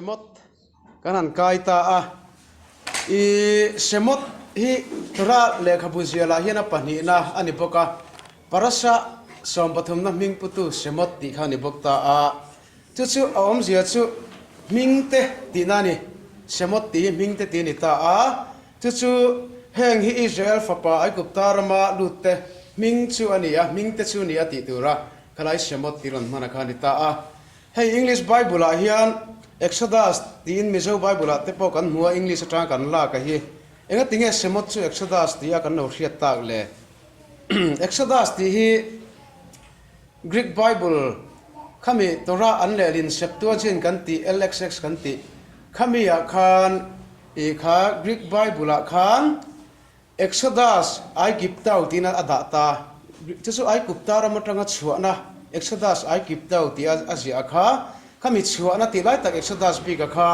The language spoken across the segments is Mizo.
Shemot kan han kai ta a. I Shemot hi Torah lehkhabu zialah hian a pahnihna a ni bawk a. Parasha sawmpathumna hming putu Shemot tih kha a ni bawk ta a. Chu chu a awmzia chu hmingte tihna a ni. Shemot tih hi hmingte tih a ni ta a. Chu chu heng hi Israel fapa Aigupta rama lutte hming chu a ni a, hmingte chu ni a tih tura khalai Shemot tih rawn hman a kha a ni ta a. Hei English Bible ah hian Exodus tiin Mizo Bible ah te pawh kan hmu a, English atanga kan lak a hi. Engati nge Shemot chu Exodus tih a kan lo hriat tak le? Exodus tih hi Greek Bible khami Torah an lehlin Septuagint kan tih, LXX kan tih khami ah khan i kha Greek Bible ah khan Exodus, Aigiptau tiin a dah ta. Chu chu Aigupta ram atanga chhuahna Exodus, Aigiptau tih a ziah a kha. Khami chhuahna tih lai tak Exodus bik a kha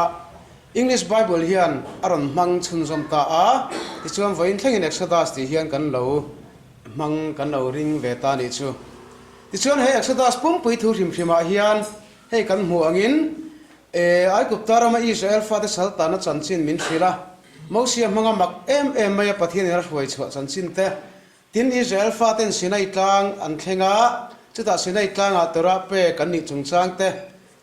English Bible hian a rawn hmang chhunzawm ta a. Tichuan vawiin thlengin Exodus tih hian kan lo hmang, kan lo ring ve ta a nih chu. Tichuan he Exodus pumpui thu hrim hrimah hian hei kan hmuh angin Aigupta rama Israel fate saltana chanchin min hrilh a. Mosia hmanga mak em em maia Pathianin a hruai chhuah chanchin te, tin Israel faten Sinai tlang an thleng a, chutah Sinai tlangah Torah pek an nih chungchang te,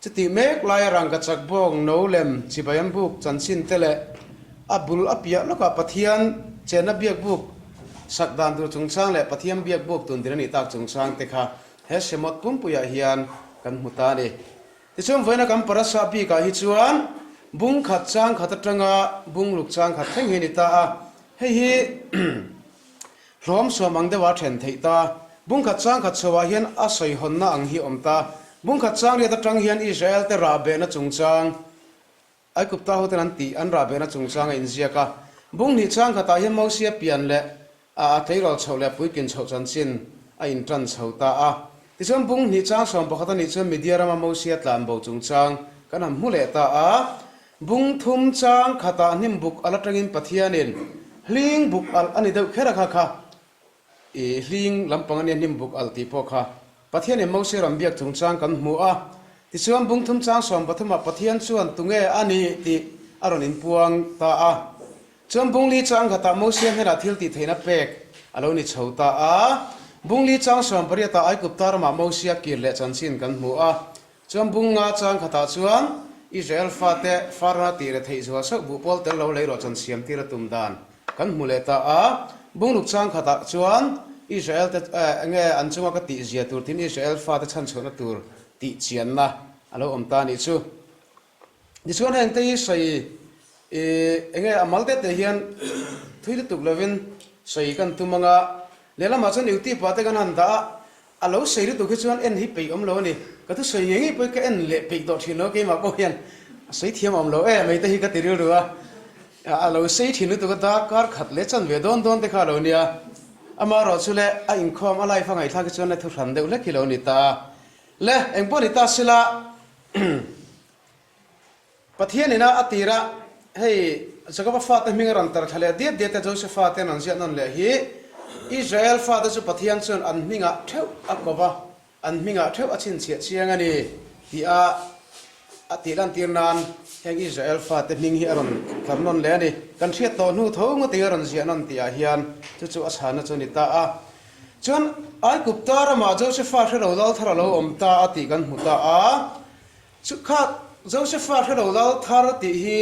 chutih mek laia rangkachak bawng no lem chibai an buk chanchin te leh a bul a piah lawkah Pathian chenna biakbuk sak dan tur chungchang leh Pathian biakbuk tun din a nih tak chungchang te kha he Shemot pumpuiah hian kan hmu ta a ni. Tichuan vawiina kan parasa bikah hi chuan bung khat chang khat atanga bung luk chang khat thleng hi a ni ta a, hei hi hlawm suam ang deuha then theih ta. Bung khat chang khat chhoah hian a sawihawnna ang hi a awm ta. Bung khat chang riat atang hian Israel te rahbehna chungchang Aigupta hoten an tih an rahbehna chungchang a inziak a. Bung hnih chang khatah hian Mosia pian leh a a tleirawl chhoh leh a puitlin chhoh chanchin a intan chho ta a. Tichuan bung hnih chang sawm pakhat a nih chuan Midia rama Mosia tlanbo chungchang kan han hmu leh ta a. Bung thum chang khatah hnim buk alh atangin Pathianin hling buk alh a ni deuh kher a kha kha I hling lampang ania hnim buk alh tih pawh kha Pathianin Mosia rawn biak chungchang kan hmu a. Tichuan bung thum chang sawm pathumah Pathian chuan tunge a ni tih a rawn inpuang ta a. Chuan bung li chang khatah Mosia hnenah thil tih theihna pek a lo ni chho ta a. Bung li chang sawm pariatah Aigupta ramah Mosia kir leh chanchin kan hmu a. Chuan bung nga chang khatah chuan Israel fate Farona tih leh theih zual sauh buhpawl tel lo lei rawh chan siam tir a tum dan kan hmu leh ta a. Bung luk chang khatah chuan Israel te enge an chunga ka tih zia tur tin Israel fate chhanchhuahna tur tih chianna a lo awm ta a nih chu. Tichuan heng te hi sawi enge a mal te te hian thui lutuk lovin sawi kan tum anga lehlamah chuan YouTube ah te kan han dah a. A lo sawi lutuk hi chuan en hi peih awm lo a ni. Ka thusawi ngei ngei pawh hi ka en leh peih tawh thin lo keimah pawh hian a sawi thiam awm lo e mai te hi ka ti rilru a. A lo sei thin lutuk a darkar khat leh chan ve dawn dawn te kha a lo nia. Amaherawh chu le a inkhawm a live a ngaihthlak hi chuan le thuhran deuh hlek hi lo ni ta a. Le engpawh ni ta sila Pathian ina a tir a, hei Jakoba fate hming a rawn tar thla leh diat diat a, Josefa te an rawn ziah nawn leh hi, Israel fate chu Pathian chuan an hmingah theuh a ko va, an hmingah theuh a chhinchhiah chiang a ni tih a a tih lantir nan heng Israel fate hming hi a rawn tar nawn leh a ni. Kan hriat tawh hnu tho ngawtin a rawn ziah nawn tih ah hian chu chu a chhana chu a ni ta a. Chuan Aigupta ramah Josefa hrelo lal thar a lo awm ta a tih kan hmu ta a. Chu kha Josepha hrelo lal thar tih hi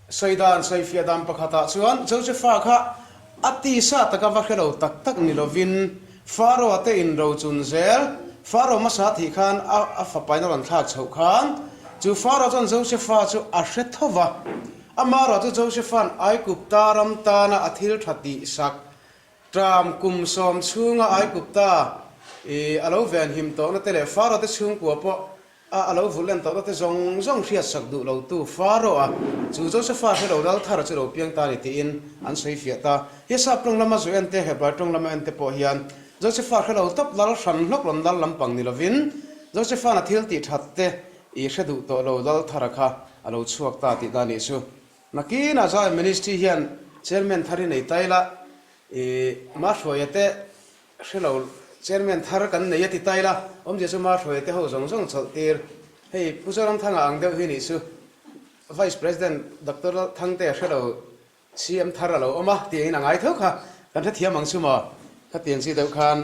sawi dan, sawi fiah dan pakhatah chuan Josepha kha a tisa taka va hrelo tak tak ni lovin Pharaoh-a te in ro chun zel, Pharaoh hmasa thih khan a a fapain a rawn thlak chhoh khan chu Pharaoh chuan Josepha chu a hre tho va, amaherawh chu Josepha'n Aigupta ram tana a thil tha tihsak Ṭam kum sawm chhunga Aigupta i a lo venhim tawhna te leh Faro te chhungkua pawh a a lo vulh len tawhna te zawng zawng hriatsak duh lotu Faro-a chu Josefa hre lo lal thar chu lo piang ta a ni tiin an sawi fiah ta. Hi Sap tawng lama zu en te, Hebrai tawng lama en te pawh hian Josefa hre lo tawp lal hran hlawk rawn lal lampang ni lovin Josefa'n a thil tih that te i hre duh tawh lo lal thara kha a lo chhuak ta tih ta a nih chu. Nakinah Zion Ministry hian Chairman thar hi nei ta ila, i Mahruaia te hre lo Chairman thar kan nei a ti ta ila, awmzia chu Mahruaia te ho zawng zawng chawlh tir. Hei Pu Zoramthanga ang deuh hi nih chu. Vice President Doctor Thangtea hre lo CM thar a lo awm a tih angin a ngai tho kha kan hrethiam ang chu maw? Khatiang chi deuh khan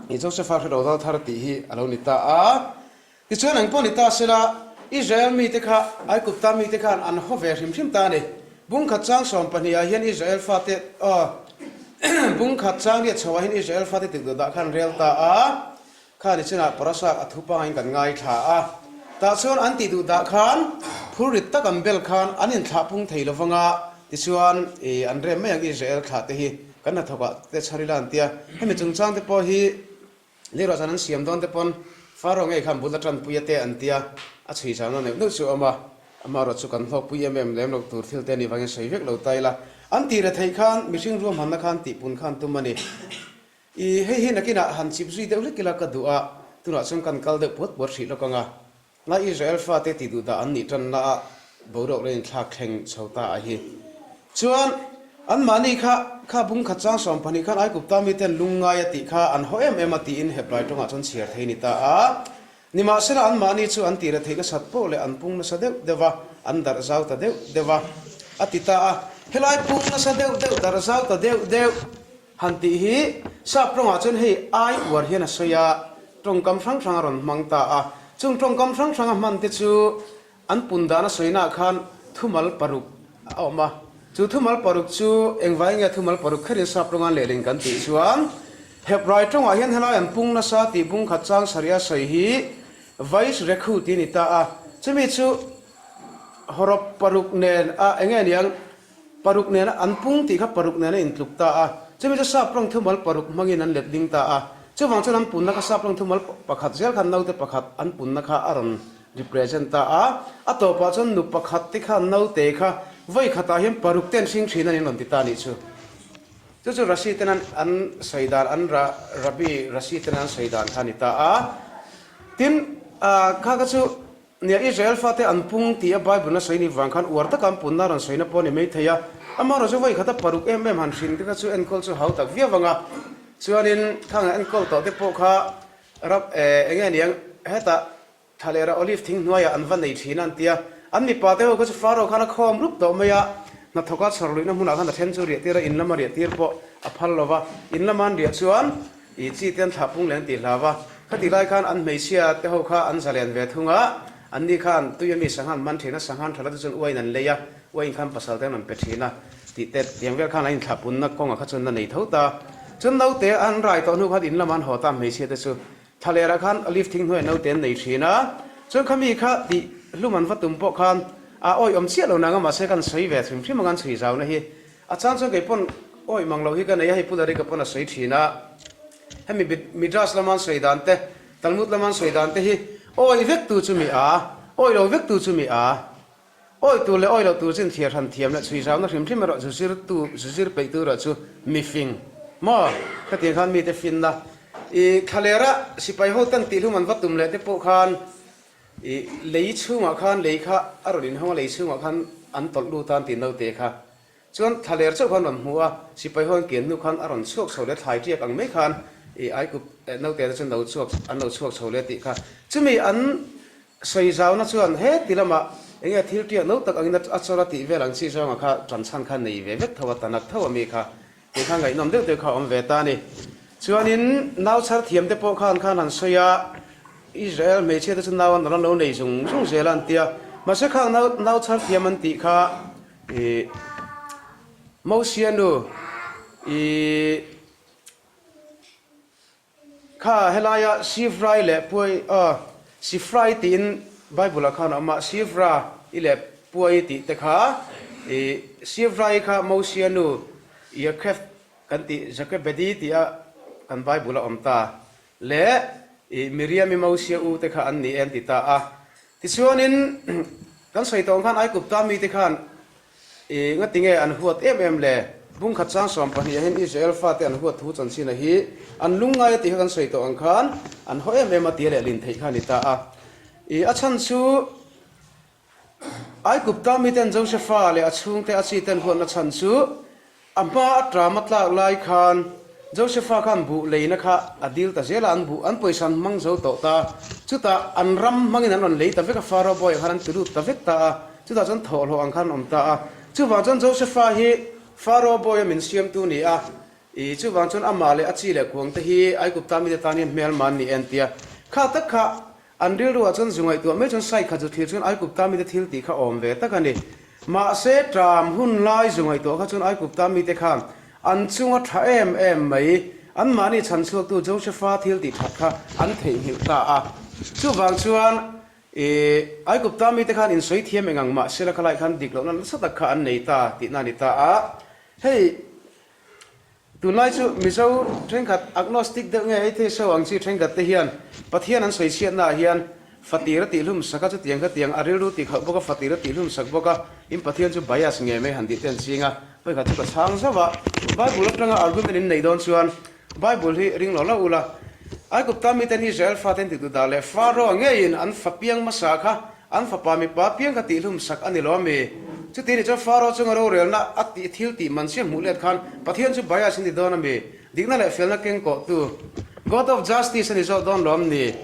i Josepha hre lo dal thar tih hi a lo ni ta a. Tichuan eng pawh ni ta sela, Israel mite kha Aigupta mite khan an haw ve hrim hrim ta a ni. Bungkhat chang 12 ah hian Israel fate aw bungkhat chang riat chho ah hian Israel fate tikduh dah khan rel ta a. Kha ni chinah Parasak a thu pangaiin kan ngaithla a, tah chuan an tih duh dah khan phur rit tak an bel khan an inthlah pung thei lo vang a, tichuan i an rem mai ang Israel thlah te hi kan hnathawk ah te chhar ila an tia, hemi chungchang te pawh hi leiruah chan an siam dawn te pawn Pharaoh ngei khan bul a tanpui a te an tia, a chhui zau na neuh neuh chu a awm a, amaherawh chu kan hlawkpui em em lem loh tur thil te a nih vangin sawi vek lo ta ila, an tih re theih khan mihring ruahmanna khan tihpun khan tum a ni. I hei hi nakinah han chip zui deuh hlek ila ka duh a, tunah chuan kan kal deuh puat puat hrih lawk ang a. Ngai Israel fate ti duh dah an nih tanna a boruak lo inthlak thleng chho ta a hi. Chuan, anmahni kha kha bung khat chang 12 khan Aigupta miten lungngai a tih kha an haw em em a tiin Hebrai tawngah chuan chhiar thei ni ta a. Nimahsela anmahni chu an tih retheih nasat poh leh an pung nasa deuh deuh a, an darh zau ta deuh deuh a, a ti ta a. Helai pung nasa deuh deuh darh zau ta deuh deuh. Han tih hi sap tawngah chuan hei ai uar hian a sawi a, tawngkam hrang hrang a rawn hmang ta a. Chung tawngkam hrang hrang a hman te chu an pun dan a sawinaah khan thumal paruk a awm a. Chu thumal paruk chu engvai nge thumal paruk kherin sap tawnga lehlin kan tih chuan Hebrai tawngah hian helai an pung nasa tih bung khat chang sarih a sawi hi Vais Rekhu tih a ni ta a. Chumi chu hawrawp paruk nen a enge niang Paruk nena an pung tih kha paruk nena intluk ta a, chumi chu sap rawng thumal paruk hmangin an let ding ta a. Chuvang chuan an punna kha sap rawng thumal pakhat zel khan naute pakhat an punna kha a rawn represent ta a. A tawpah chuan nu pakhat te khan naute kha vawi khatah hian paruk ten hring thin a ni an rawn ti ta a nih chu. Chu chu Rashi ten an sawi dan an Rabbi Rashi ten an sawi dan kha a ni ta a. Tin, kha kha chu Nia, Israel fate an pung tih a Bible-na sawi ni vang khan uar taka an punna rawn sawina pawh a ni mai thei a. Amaherawh chu vawi khata paruk em em han hrin te kha chu enkawl chu hau tak viau ang a. Chuanin khang enkawl tawh te pawh kha ram eh enge niang hetah thlalera olive thing hnuaiah an va nei thin a an ti a. An mipa te ho kha chu Pharaoh khan a khawm rup tawh mai a, hnathawka chhawr luihna hmunah khan a then chu riah tir a, in lama riah tir pawh a phal lo va. In lama an riah chuan I chi te an thlah pung leh an tih hlau a, khati lai khan an hmeichhia te ho kha an zalen ve thung a, an ni khan tui ami sangha an man thin a, sangha an tha la te chuan uain an lei a, uain khan pasal te an rawn pe thin a tih te tiang vel khan an inthlah punna kawngah kha chuan na nei tho ta. Chuan naute an rai tawh hnu khan in lamah an haw ta hmeichhia te chu thlalerah khan olive thing hnuaiah naute an nei thin a, chuan khami kha tih hlum an va tum pawh khan a awih awm chiah lo nang a mahse kan sawi ve hrim hrim ang an chhui zauna hi A chang chuan kei pawn awih mang lo hi ka nei a, hei Pu Larika pawn a sawi thin a, hemi Midrash lama an sawi dan te, Talmud lama an sawi dan te hi awih vek tu chu mi a, awih lo vek tu chu mi a, awih tur leh awih loh tur chin thliar hran thiam leh chhui zauna hrim hrim erawh zu zir tu, zu zir peih tu erawh chu mi fing maw? Khatiang khan mite finna i thlalera sipai ho tan tihhlum an va tum leh te pawh khan i lei chhungah khan lei kha a rawn inhawng a, lei chhungah khan an tawlh lut a an ti naute kha. Chuan thlaler chauh khan rawn hmu a, sipai ho an kian hnu khan a rawn chhuak chho leh thlai tiak ang mai khan i Aikup naute te chuan lo chhuak an lo chhuak chho leh tih kha. Chumi an sawi zauna chuan he ti lamah eng nge thil tiak no tak angin a chawr a tih vel ang chi zawnga kha ṭan chhan kha nei ve vek tho a, tanak tho a mi kha tih kha ngaihnawm deuh deuh kha a awm ve ta a ni. Chuanin nau chhar thiam te pawh khan khan han sawi a, Israel hmeichhia te chu nau an rawn lo nei zung zung zel a an ti a, mahse khang nau nau chhar thiam an tih kha I Mosia nu i kha helaia Sivrai leh Puai aw Sifrai tiin Bible ah khan a awm a, Sivra i leh Puai tih te kha i Sivrai kha Mosia nu Yochef kan tih Jochebedi tih a kan Bible a awm ta leh i Miriam i Mosia u te kha an ni e an ti ta a. Tichuanin, kan sawi tawh ang khan Aigupta mite khan i ngati nge an huat em em le? Bung khat chang 12 ah hian Israel fate an huat thu chanchin a hi an lungngai a tih kha kan sawi tawh ang khan an haw em em a tia leh lin theih kha a ni ta a. I a chhan chu Aigupta miten Josefa leh a chhungte a chi ten huatna chhan chu A hma a ṭam a tlak lai khan Josefa khan buh leina kha a dil ta zel a, an buh an pawisa an hmang zo tawh ta. Chutah an ram hmangin an rawn lei ta vek a, Pharaoh bawiah khan an ti lut ta vek ta a. Chutah chuan thawhhlawh ang khan an awm ta a. Chuvang chuan Josefa hi Faro bawia min siamtu ni a, i chuvang chuan amah leh a chi leh kuang te hi Aigupta mite tan hian hmelma an ni en tia. Kha tak kha an rilruah chuan zu ngaihtuah mai chuan sai khat zu thlir chuan Aigupta mite thil tih kha awm ve tak a ni. Mahse ṭam hun lai zu ngaihtuah kha chuan Aigupta mite khan an chunga ṭha em em mai anmahni chhanchhuaktu Josefa thil tih ṭhat kha an theihnghilh ta a. Chuvang chuan I Aigupta mite khan insawi thiam eng ang mah sela khalai khan dik lohna nasa tak kha an nei ta tihna a ni ta a. Hei tunlai chu Mizo thenkhat agnostic deuh nge atheist ho ang chi thenkhat te hian Pathian an sawi chhiatna ah hian fatir a tihhlum sak a chutiang khatiang a rilru tih khalh bawk a fatir a tihhlum sak bawk a in Pathian chu bias nge mai han tih te an ching a vawikhat chu ka chhang zauh a. Bible atanga argument in neih dawn chuan Bible hi ring lo lo ula, Aigupta miten Israel faten ti duhdah leh Pharaoh ngeiin an fa piang hmasa kha an fapa mipa piang kha tihhlum sak a ni lo ami? Chuti nih chuan Pharaoh chunga rorelna a tih thil tih man chiah hmuh let khan Pathian chu bias a ni dawn ami? Dikna leh felna kengkawhtu God of Justice a ni zawk dawn lo am ni?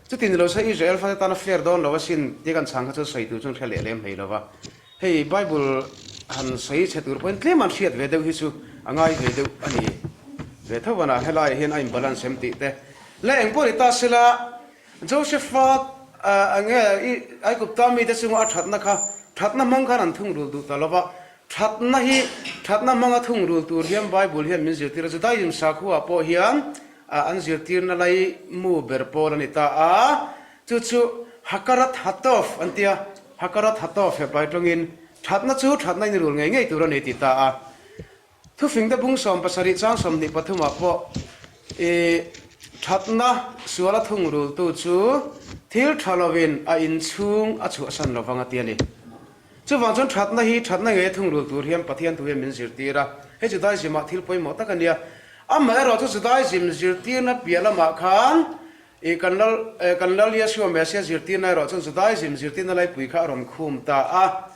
Chuti ni lo se Israel fate tan a fair dawn lo asin tia kan chhang kha chu sawi tur chuan hre leh lem hlei lo va. Hei Bible han sawi chhe tur pawhin tlem an hriat ve deuh hi chu a ngai ve deuh a ni. Ve tho vanah helaiah hian a in balance em tih te leh eng pawh ni ta sela Josepha enge i Aigupta mite chunga a thatna kha thatna hmang khan an thungrul duh ta lova, thatna hi thatna hmanga thungrul tur hian Bible hian min zirtir a, Judaism sakhuaah pawh hian an zirtirna lai mu ber pawl a ni ta a, chu chu Hakarat Hatov an tia. Hakarat Hatov he pai tawngin, Thatna chu thatna in rul ngei ngei tur a ni ti ta a. Thufingte bung 70 chang 23 ah pawh i thatna suala thung rultu chu thil tha lovin a inchhung a chhuahsan lovang a ti a ni. Chuvang chuan thatna hi thatna ngei a thung rul tur hian Pathian thu hian min zirtir a, hei Judaism-ah thil pawimawh tak a nia. Amaherawhchu Judaism zirtirna piah lamah khan I kan Lal, kan Lal Yeshua Messiah zirtirna erawh chuan Judaism zirtirna laipui kha a rawn khum ta a.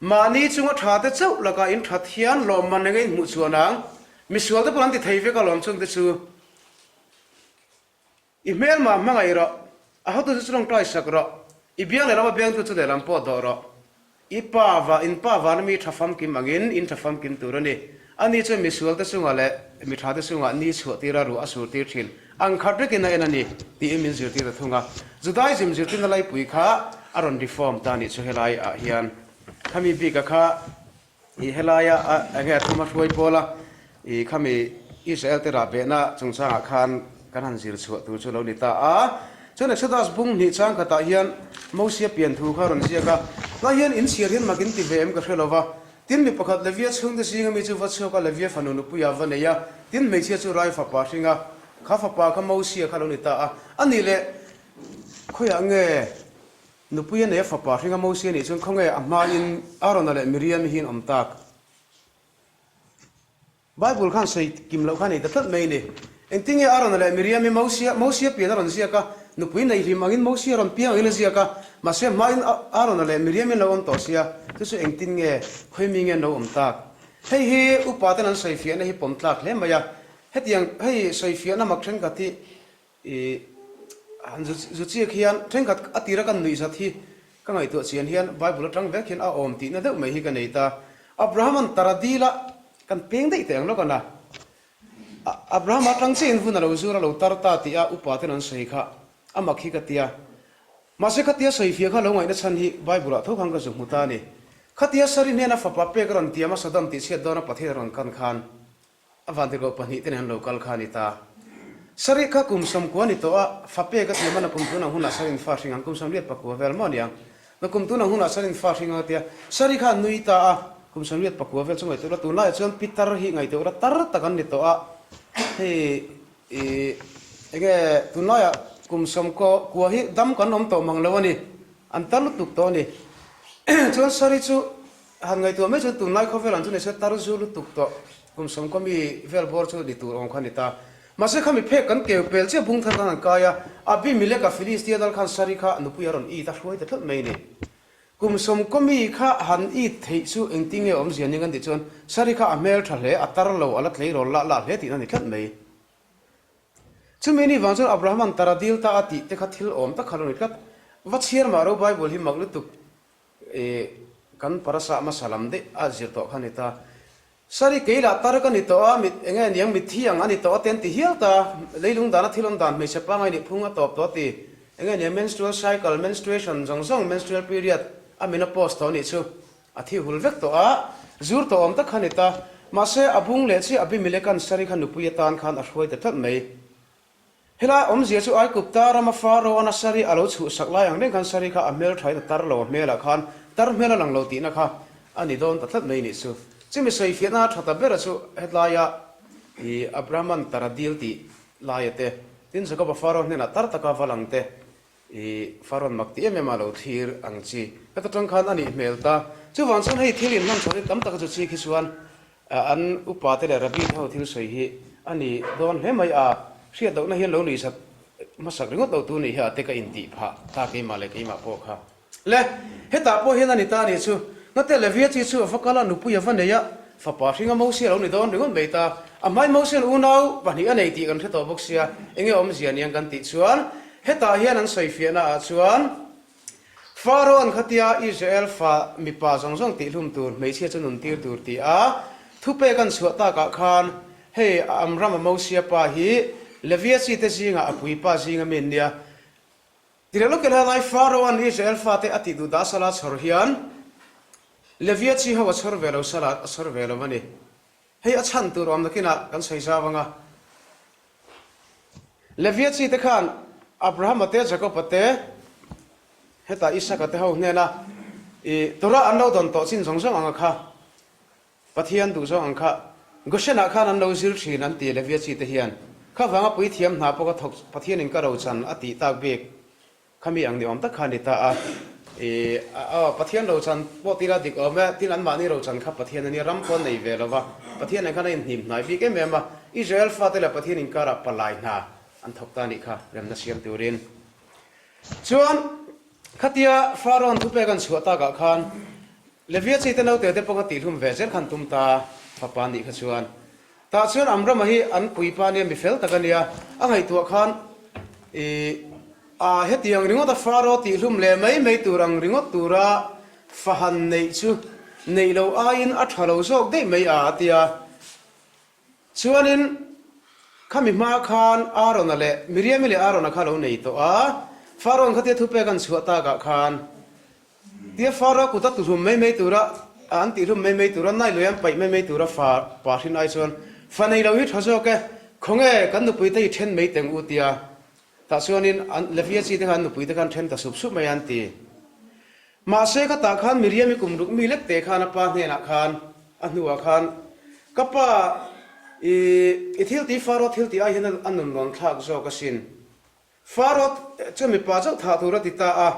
Mahni chunga tha te chauh lakah in that hian lawmman eng a inhmuh chuan ang? Misual te pawh an ti thei vek alawm chung te chu. I hmelmah hmangaih rawh, a hotu chu tawngtai sak rawh, i biang lehlam a biangtu chu lehlam pawh dawh rawh. I pa va, in pa vana mi tha famkim angin in tha famkim tur a ni. Ani chuan misualte chungah leh mi thate chungah ni chhuah tira ruah a sur tir thin. Ang khat rekin a en a ni, tiin min zirtir ta thung a. Judaism zirtirna laipui kha a rawn reform ta nih chu helai ah hian. Khami bika kha I helaia enge a thum a hruai pawl a, i khami Israel te rahbehna chungchangah khan kan han zir chhuah tur chu lo ni ta a. Chuan Exodus bung hnih chang khatah hian Mosia pian thu kha a rawn ziak a, tlai hian in chhiar hian mak in ti ve em ka hre lo va. Tin mi pakhat Levia chhungte zinga mi chu va chhuak a, Levia fanu nupuia va nei a, tin hmeichhia chu rai fapa hring a, kha fapa kha Mosia kha lo ni ta a. A nih leh khawiah nge Nupui a nei a fapa hringa Mosia nih chuan khawnge a hmain Arona leh Miriam-i hi an awm tak? Bible khan sawi kim loh kha a nei ta tlat mai a ni. Engtin nge Arona leh Miriam-i Mosia, Mosia pian a rawn ziak a, nupui nei hlim angin Mosia rawn piang angin a ziak a, mahse hmain Arona leh Miriam-i an lo awm tawh sia, chu chu engtin nge, khawi mi nge an lo awm tak? Hei hi upa ten an sawifiahna hi pawm tlak hle mai a, hetiang hei sawifiahna mak thenkhat hi I han zu chiak hian thenkhat a tira kan nuih zat hi ka ngaihtuah chian hian Bible atang vek hian a awm tihna deuh mai hi ka nei ta. Abraham-a'n tara dila kan peng daih teh ang lawk a na. Abraham-a atang chiahin vun a lo zur a lo tar ta tih a upa ten an sawi kha a mak hi ka tia. Mahse khatia sawi fiah kha lo ngaihna chhan hi Bible-ah tho khan ka zu hmu ta a ni. Khatia Sari hnena fapa pek a rawn tiam a Sodom tih chhiat dawna Pathian a rawn kan khan A vantirhkoh pahnihte nen an lo kal kha a ni ta. Sarih kha kum 90 ni tawh a, fa pek a tiam a, na kum tun ang hunah Sarin fa hring ang, kum 89 vel maw aniang. Na kum tun ang hunah Sarin fa hring ang a tia. Sarih kha an nui ta a, kum 99 vel chu ngaihtuah ula, tunlaiah chuan pitar hi ngaihtuah ula tar tak an ni tawh a, hei i enge tunlaiah kum 90 hi dam kan awm tawh mang lo a ni, an tar lutuk tawh a ni. Chuan Sarih chu Han ngaihtuah mai chuan tunlai khawvel ang chu nise tar zu lutuk tawh kum 10 mi vel bawr chu ni tur awm kha a ni ta. Mahse khami phek kan keu pel chiah bung thar khan an kai a, Abimeleka Filistia dal khan Sari kha nupui a rawn it a hruai ta tlat mai a ni. Kum 10 mi kha han it theih chu engtin nge awmzia ning an tih chuan Sari kha a hmel tha hle, a tar lo, a la tleirawl lah lah hle tihna a ni tlat mai. Chumi ni vang chuan Abrahaman tar a dil ta a tih te kha thil awm tak kha lo ni tlat. Va chhiar mah ro Bible hi mak lutuk. I. kan parasa hmasa lam daih a zir tawh kha a ni ta. Sari kei lah tar ka ni tawh a, mit enge niang mitthi ang a ni tawh a te an ti hial ta. Leilung dana thil awm dan hmeichhe pangai nih phung a tawp tawh a ti. Enge niang menstrual cycle, menstruation zawng zawng, menstrual period a menopause tawh a nih chu a thi hul vek tawh a, zur tawh awm tak kha a ni ta. Mahse a bung leh chiah Abimelekan Sari kha nupui atan khan a hruai ta tlat mai. Helai awmzia chu Aigupta rama Pharaoh-an a sari a lo chhuhsak lai ang reng khan sari kha a hmel thain a tar lo, a hmelah khan tar hmel a lang lo tihna kha a ni dawn ta tlat mai nih chu. Chumi sawifiahna a tha ta bera chu helaia i Abraham-an tar a dil tih laia te, tin Jacob-a Pharaoh hnenah tar taka va lang te, i Pharaoh-an mak ti em em a lo thlir ang chi. Heta tang khan a nih hmel ta. Chuvang chuan hei thil inhman chhoh hi tam taka chu chi khi chuan An upate leh Rabbi te ho thil sawi hi a ni dawn hle mai a, hriat lohna hian lo nuihsat hmasak ringawt lo tu nih hi a te ka intih phah ta keimah leh keimah pawh kha. Le, hetah pawh hian a ni ta a nih chu, Ngate Levia chi chu a va kal a, nupui a va nei a, fapa hringa Mosia lo ni dawn ringawt mai ta, a hmai Mosia'n unau pahnih a nei tih kan hre tawh bawk sia, enge awmzia niang kan tih chuan hetah hian an sawifiahna ah chuan, Pharaoh-an khatia Israel fa mipa zawng zawng tihhlum tur, hmeichhia chu nun tir tur ti a thupek an chhuah takah khan, hei Amram-a Mosia pa hi Levia chi te zingah a puipa zinga mi an nia. Ti leh lawk ila lai Pharaoh-an Israel fate a tih duh dah sala chhawr hian Levia chi ho a chhawr ve lo sala a chhawr ve lo a ni. Hei a chhan tur awm nakinah kan sawi zau ang a. Levia chi te khan Abrahama te, Jakoba te, hetah Isaka te ho hnena i Torah an lo dawn tawh chin zawng zawng anga kha, Pathian duh zawng ang kha Goshenah khan an lo zir thin an ti Levia chi te hian. Kha vanga puithiam hna pawh ka thawk Pathianin ka rochan a tih tak bik. Khami ang ni awm tak kha a ni ta a, i aw Pathian rochan pawh tila dik awm e, tin anmahni rochan kha Pathian a nia, ram pawh an nei ve lo va, Pathian nen khan a inhnim hnai bik em em a, Israel fate leh Pathian inkarah palai hna an thawk ta a nih kha remna siam turin. Chuan khatia Pharaoh-an thupek an chhuah takah khan Levia chi te naute te pawh kha tihhlum ve zel khan tum ta fapa nih kha chuan Tah chuan Amrama hi an puipa nia mi fel tak a nia, a ngaihtuah khan i a hetiang ringawt a Pharaoh tihhlum leh mai mai tur ang ringawt tura fahan neih chu neih lo aiin a tha lo zawk daih mai a a ti a. Chuanin khami hma khan Aarona leh Miriami leh Aarona kha lo nei tawh a, Pharaoh-an khatia thupek an chhuah takah khan Tia Pharaoh kut a tuhlum mai mai tura an tihlum mai mai tura nai lui an paih mai mai tura fa pa hrin ai chuan fa nei lo hi tha zawk e, khawnge kan nupui te hi then mai teng u tia tah chuanin an Levia chi te khan an nupui te khan then ta sup sup mai a an ti. Mahse ka tah khan Miriam-i kum ruk mi lek te khan a pa hnenah khan a hnuah khan ka pa i i thil ti Pharaoh thil tih ai hian a nun rawn thlak zawk asin. Pharaoh chu mipa chauh thah tur a ti ta a,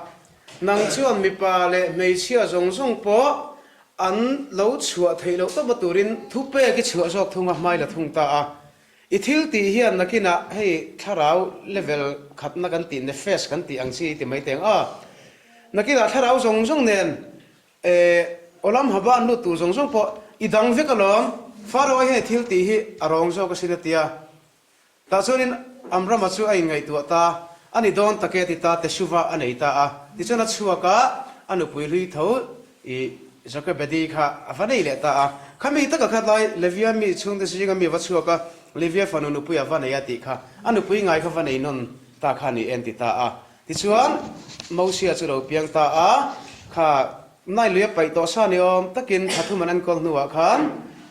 nang chuan mipa leh hmeichhia zawng zawng pawh an lo chhuah theih loh tawpa turin thupek i chhuah zawk thung a, hmai la thung ta a. I thil tih hian nakinah hei thlarau level khatna kan tih, nefesh kan tih ang chi i ti mai teng a, nakinah thlarau zawng zawng nen Olam haba an lut tur zawng zawng pawh i dang vek alawm, Pharaoh hian i thil tih hi a rawng zawk asin a ti a. Tah chuanin Amrama chu a inngaihtuah ta, a ni dawn tak e a ti ta, Teshuva a nei ta a. Tichuan a chhuak a, a nupui hlui tho i Jochebedi kha a va nei leh ta a. Khami taka kha tlai Levia mi chhungte zinga mi a va chhuak a, Levia fanu nupui a va nei a tih kha, a nupui ngai kha va nei nawn ta kha a ni en ti ta a. Tichuan Mosia chu lo piang ta a, kha nai lui a paih tawh sa ni awm takin thla thum an enkawl hnuah khan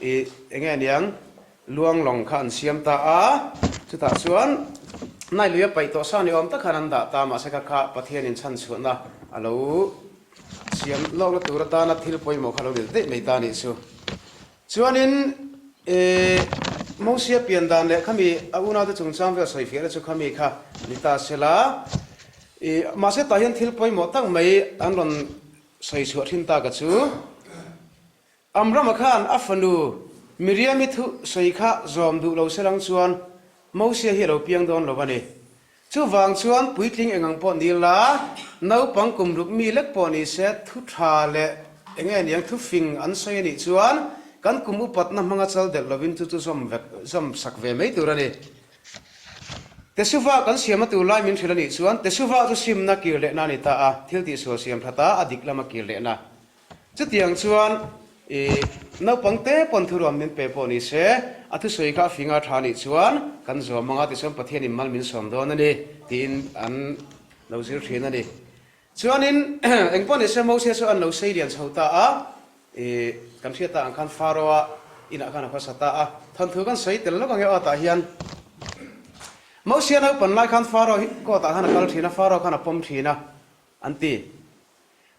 i enge aniang, Luang lawng kha an siam ta a, chutah chuan nai lui a paih tawh sa ni awm tak khan an dah ta, mahse kha kha Pathianin chhan chhuahna a lo siam lawkna tur atana thil pawimawh kha lo nil daih mai ta a nih chu. Chuanin ih Mosia pian dan leh khami a unaute chungchang vel sawi fiahna chu khami kha ni ta sela, ih mahse tah hian thil pawimawh tak mai an rawn sawi chhuah thin taka chu, Amrama khan a fanu Miriami thu sawi kha zawm duh lo se lang chuan Mosia hi a lo piang dawn lo a ni. Chuvang chuan puitling eng ang pawh ni la, naupang kum ruk mi lek pawh ni se thu tha leh eng nge niang thu fing an sawi a nih chuan kan kum upatna hmanga chal delh lovin chu chu zawm vek zawm sak ve mai tur a ni. Tesuva kan siamna tur lai min hrilh a nih chuan Tesuva chu simna kir lehna a ni ta a, thil tihsual siam that a, a dik lama kir lehna. Chutiang chuan i naupang te pawn thuruam min pe pawh ni se, a thusawi kha a finga tha nih chuan kan zawm anga tichuan Pathianin mal min sawm dawn a ni tiin an lo zir thin a ni. Chuanin engpawh ni se Mosia chu an lo sei lian chho ta a, i kan hriat ta ang khan Pharaoh-a inah khan a khawsa ta a, thawnthu kan sawi tel lawk ang e aw tah hian Mosia naupan lai khan Pharaoh hi court ah khan a kal thin a, Pharaoh khan a pawm thin a an ti.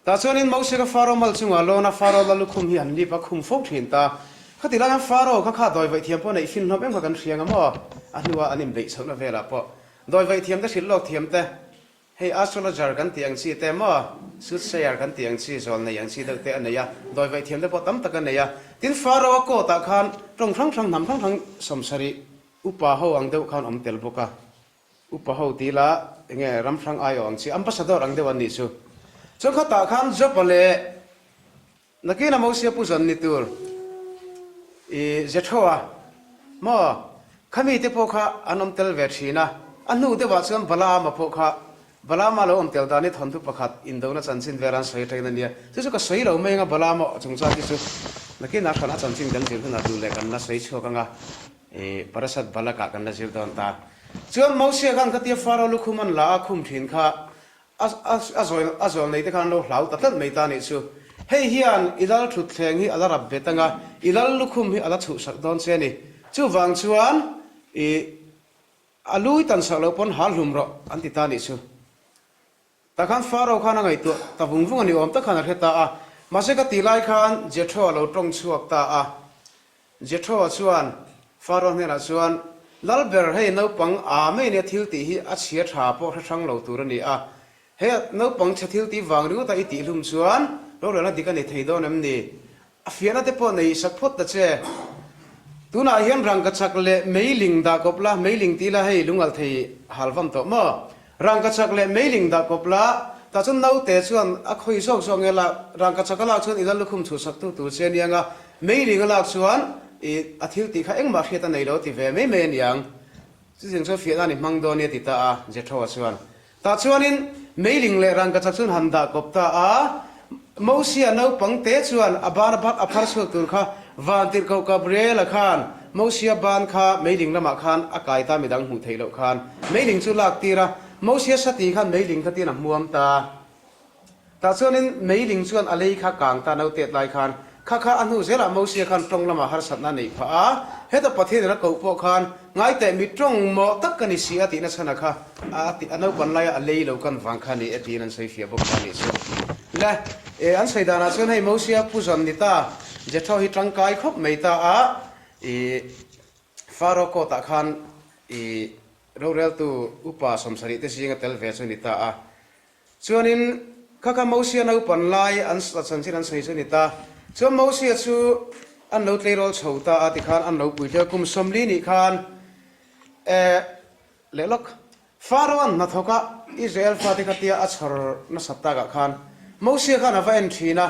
Tah chuanin Mosia kha Pharaoh mal chungah lawn a, Pharaoh la lukhum hi han lip a khum fo thin ta. Khati lai khan Pharaoh kha kha dawi vaih thiam pawh neih fin hlawm em kha kan hria ang a maw? A hnua an inbeih chhohna velah pawh dawi vaih thiam te hrilh lawk thiam te Hei astrologer kan tih ang chi te maw, soothsayer kan tih ang chi, zawl nei ang chi deuh te a nei a, dawi vaih thiam te pawh tam tak a nei a. Tin, Pharaoh-a court ah khan tawng hrang hrang, hnam hrang hrang sawmsarih upa ho ang deuh khan awm tel bawk a. Upa ho ti ila enge ram hrang aiawh ang chi, ambassador ang deuh an nih chu. Chuan khatah khan Job-a leh Nakin a Mosia pu zawn ni tur i Jethro a maw kha mite pawh kha an awm tel ve thin a, a hnu deuhah chuan Balaama pawh kha Balaama lo awm tel dan hi thawnthu pakhat indona chanchin vel an sawi atangin a nia. Chu chu ka sawi lo mai anga Balaama chungchang hi chu nakinah hran a chanchin kan zir hunah duh leh kan la sawi chhuak anga i Parasat Balak-ah kan la zir dawn ta. Chuan Mosia khan khatia Pharaoh lukhum an la a khum thin kha A a zawl nei te khan an lo hlau ta tlat mai ta nih chu. Hei hian i lal thutthleng hi a la rap bet anga, i lal lukhum hi a la chhuhsak dawn che a ni. Chuvang chuan i a lui tan sak loh pawn hal hlum rawh an ti ta nih chu. Tah khan Pharaoh khan a ngaihtuah ta vung vung a ni awm tak khan a hre ta a. Mahse ka tih lai khan Jethro a lo tawng chhuak ta a. Jethro chuan Pharaoh hnenah chuan, Lalber, hei naupang aa mai nia thil tih hi a chhia tha pawh hre hrang lo tur a ni a. He naupang chhe thil tih vang ringawta i tih hlum chuan rorelna dik a ni thei dawn em ni? A fiahna te pawh nei sak phawt ta che. Tunah hian rangkachak leh meiling dah kawp la, meiling ti la hei lungal thei hal vam tawh maw? Rangkachak leh meiling dah kawp la, tah chuan naute chuan a khawi zawk zawk nge lak, rangkachak a lak chuan i lal lukhum chhuhsak tu tur che aniang a, meiling a lak chuan i a thil tih kha engmah hriat a nei lo ti ve mai mai aniang. Chutiang chuan fiahna ni hmang dawn nia ti ta a, Jethro-a chuan. Tah chuanin meiling leh rangkachak chuan han dah kawp ta a, Mosia naupang te chuan a ban a bak a phar chhuak tur kha Vantirhkoh Gabriela khan Mosia ban kha meiling lamah khan a kai ta midang hmuh theih loh khan meiling chu lak tir a, Mosia sati khan meiling kha tin a hmuam ta. Tah chuanin meiling chuan a lei kha kang ta nautet lai khan kha kha a hnu zelah Mosia khan tawng lamah harsatna a neih phah a, heta Pathianin a koh pawh khan Ngaiteh mi tawng mawh tak ka ni si a tihna chhan a kha a ti a naupan laia a lei lo kan vang kha ni e tiin an sawi fiah bawk ta a nih chu. Le, e an sawi danah chuan hei Mosia pu zawn ni ta, Jethro hi tangkai khawp mai ta a, i Pharaoh court ah khan i roreltu upa sawmsarih te zinga tel ve chu ni ta a. Chuanin kha kha Mosia naupan lai an chanchin an sawi chu a ni ta. Chuan Mosia chu an lo tleirawl chho ta a tikhan an lo pui hle. Kum 40 nih khan eh leh lawk Pharaoh-a'n hnathawk a Israel fate kha tia a chhawr nasat takah khan Mosia khan a va en thin a.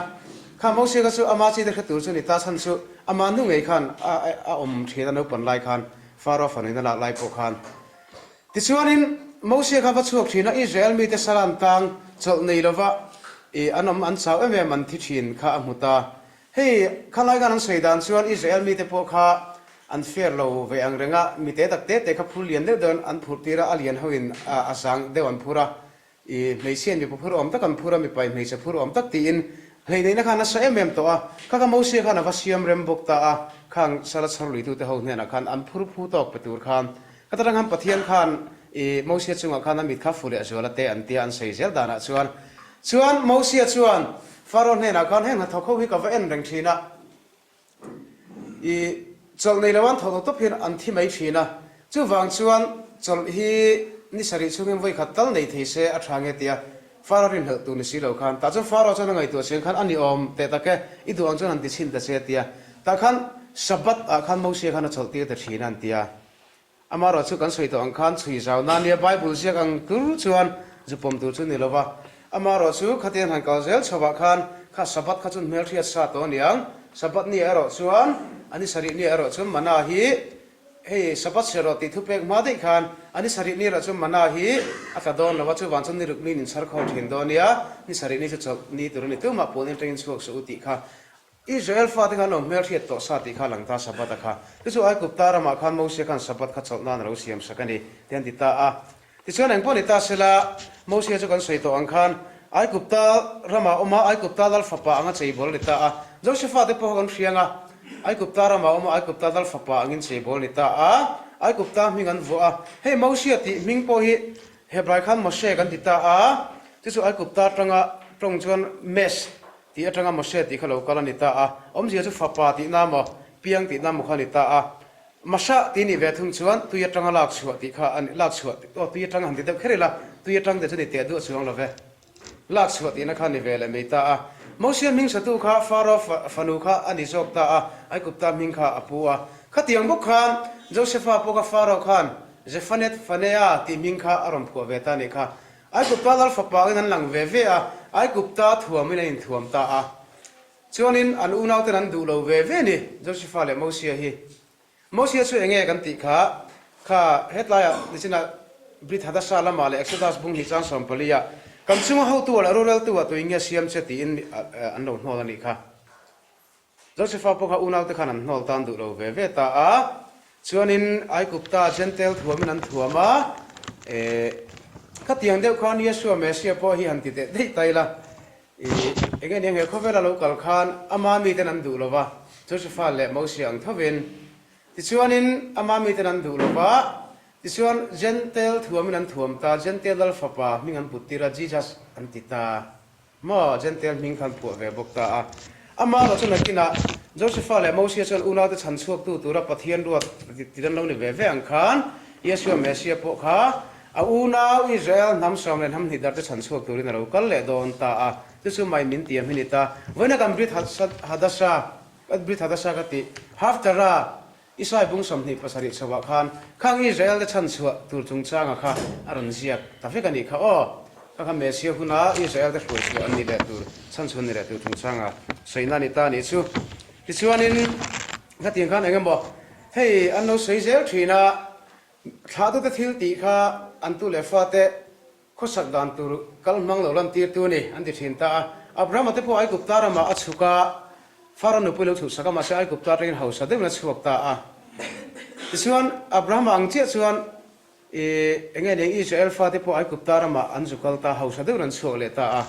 Kha Mosia kha chu ama chi te hre tur chu a ni ta chhan chu ama nu ngei khan a a awm thin a naupan lai khan Pharaoh fanuin a lak lai pawh khan. Tichuanin, Mosia kha va chhuak thin a, Israel mite salan tang chawlh nei lova i an awm an chau em em an thi thin kha a hmu ta. Hei, khalai khan an sawi dan chuan Israel mite pawh kha an fair lo ve ang reng a, mi te tak te te kha phur lian deuh deuh an phurh tir a, a lian hoin a zang deuh an phur a, I hmeichhia mipa phur awm tak an phur a, mipa in hmeichhe phur awm tak tiin hleineihna khan a sa em em tawh a. Kha kha Mosia khan a va siam rem bawk ta a, khang sala chhar luitute ho hnenah khan an phur phu tawk pe tur khan. Ka tarang khan Pathian khan i Mosia chungah khan a mit kha fu leh zual a te an tia an sawi zel danah chuan chuan Mosia chuan Pharaoh hnenah khan heng hnathawk ho hi ka va en reng thin a, I chawlh nei lo an thawh tawp tawp hian an thi mai thin a, chuvang chuan chawlh hi ni sarih chhungin vawi khat tal nei thei se a tha nge tia Pharaoh rinhlelh tur ni si lo khan tah chuan Pharaoh chuan a ngaihtuah chiang khan a ni awm teh tak e, i duh ang chuan han ti chhin ta che tia tah khan Sabbath ah khan Mosia khan a chawlh tir ta thin a an tia. Amaherawh chu kan sawi tawh ang khan chhui zau na nia Bible ziak ang tur chuan zu pawm tur chu ni lo va. Amaherawh chu khatiang han kal zel chho ah khan kha Sabbath kha chun hmelhriat sa tawh a niang. Sabbath ni erawh chuan a ni sarih ni erawh chuan mana hi. Hei Sabbath serh rawh tih thupek hma daih khan a ni sarih ni erawh chu mana hi a tla dawn lo a, chuvang chuan ni ruk niin in chhar khawl thin dawn nia, ni sarih ni chu chawlh ni tur a ni tumah puan atangin chhuak suh u tih kha Israel fate khan lo hmelhriat tawh sa tih kha a lang ta Sabbath a kha. Chu chu Aigupta ramah khan Mosia khan Sabbath kha chawlh nan a lo siam sak a ni te an ti ta a. Tichuan engpawh ni ta sela, Mosia chu kan sawi tawh ang khan Aigupta ramah a awm a, Aigupta lal fapa anga cheibawl a ni ta a. Josefa te pawh kha kan hriang a, Aigupta ramah a awm a, Aigupta lal fapa angin cheibawl a ni ta a, Aigupta hming an vuah a. Hei Mosia tih hming pawh hi Hebrai khan Moshe kan ti ta a, chu chu Aigupta atanga tawng chuan Mes tih atanga Moshe tih kha lo kal a ni ta a, awmzia chu fapa tihna maw, piang tihna maw kha a ni ta a. Masha tih nih ve thung chuan tui atanga lak chhuah tih kha a ni, lak chhuah aw tui atanga han ti deuh kher ila, tui atang te chu ni teh duah chuang lo ve. Lak chhuah tihna kha a ni ve leh mai ta a. Mosia hming satu kha Faro fanu kha a ni zawk ta a, Aigupta hming kha a pu a. Khatiang bawk khan Josefa pawh kha Faro khan Zefanet Fanea tih hming kha a rawn phuah ve ta a nih kha. Aigupta lal fapa angin an lang ve ve a, Aigupta thuamin an inthuam ta a. Chuanin an unauten an duh lo ve ve ni, Josefa leh Mosia hi. Mosia chu enge kan tih kha, kha hetlaiah nichinah Brit Hadasha lamah leh Exodus bung hnih chang 14 ah kan chunga hotu leh roreltu ah tuin nge siam che tiin an lo hnawl a nih kha. Josefa pawh kha unaute khan an hnawl tan duh lo ve ve ta a. Chuanin Aigupta Jentail thuamin an thuam a, eh, khatiang deuh khan Yeshua Messiah pawh hi han ti teh daih ta ila, Ih, eng eng he khawvela lo kal khan ama miten an duh lo va, Josefa leh Mosia ang thovin. Tichuanin ama miten an duh lo va, tichuan Jentail thuamin an thuam ta, Jentail lal fapa hming an put tir a, Jesus an ti ta. Maw, Jentail hming kha an phuah ve bawk ta a. Ama erawh chu nakinah Josefa leh Mosia chuan unaute chhan chhuaktu tura Pathian ruat ti dan lo ni ve ve ang khan Yeshua Messiah pawh kha A unau Israel hnam sawm leh hnam hnih darte chhan chhuak turin a lo kal leh dawn ta a, chu chu mai min tiam hi ni ta. Vawiina kan Brit Hadasha, Brit Hadasha ka tih, Haftarah, Isai bung 27 chhoah khan khang Israel te chhan chhuah tur chungchanga kha a rawn ziak ta vek a nih kha aw. Kha kha Messiah huna Israel te hruai chhuah an ni leh tur, chhan chhuah an ni leh tur chungchanga sawina a ni ta a nih chu. Tichuanin, khatiang khan eng emaw hei an lo sawi zel thin a, Thlahtute thil tih kha an tu leh fate khawsak dan tur kal hmang lo lantirtu a ni, an ti thin ta a. Abrahama te pawh Aigupta ramah a chhuk a, Faro nupui lo chhuhsak a, mahse Aigupta atangin hausa deuhin a chhuak ta a. Tichuan, Abrahama ang chiah chuan i eng nge ning Israel fate pawh Aigupta ramah an zu kal ta, hausa deuhin an chhuak leh ta a.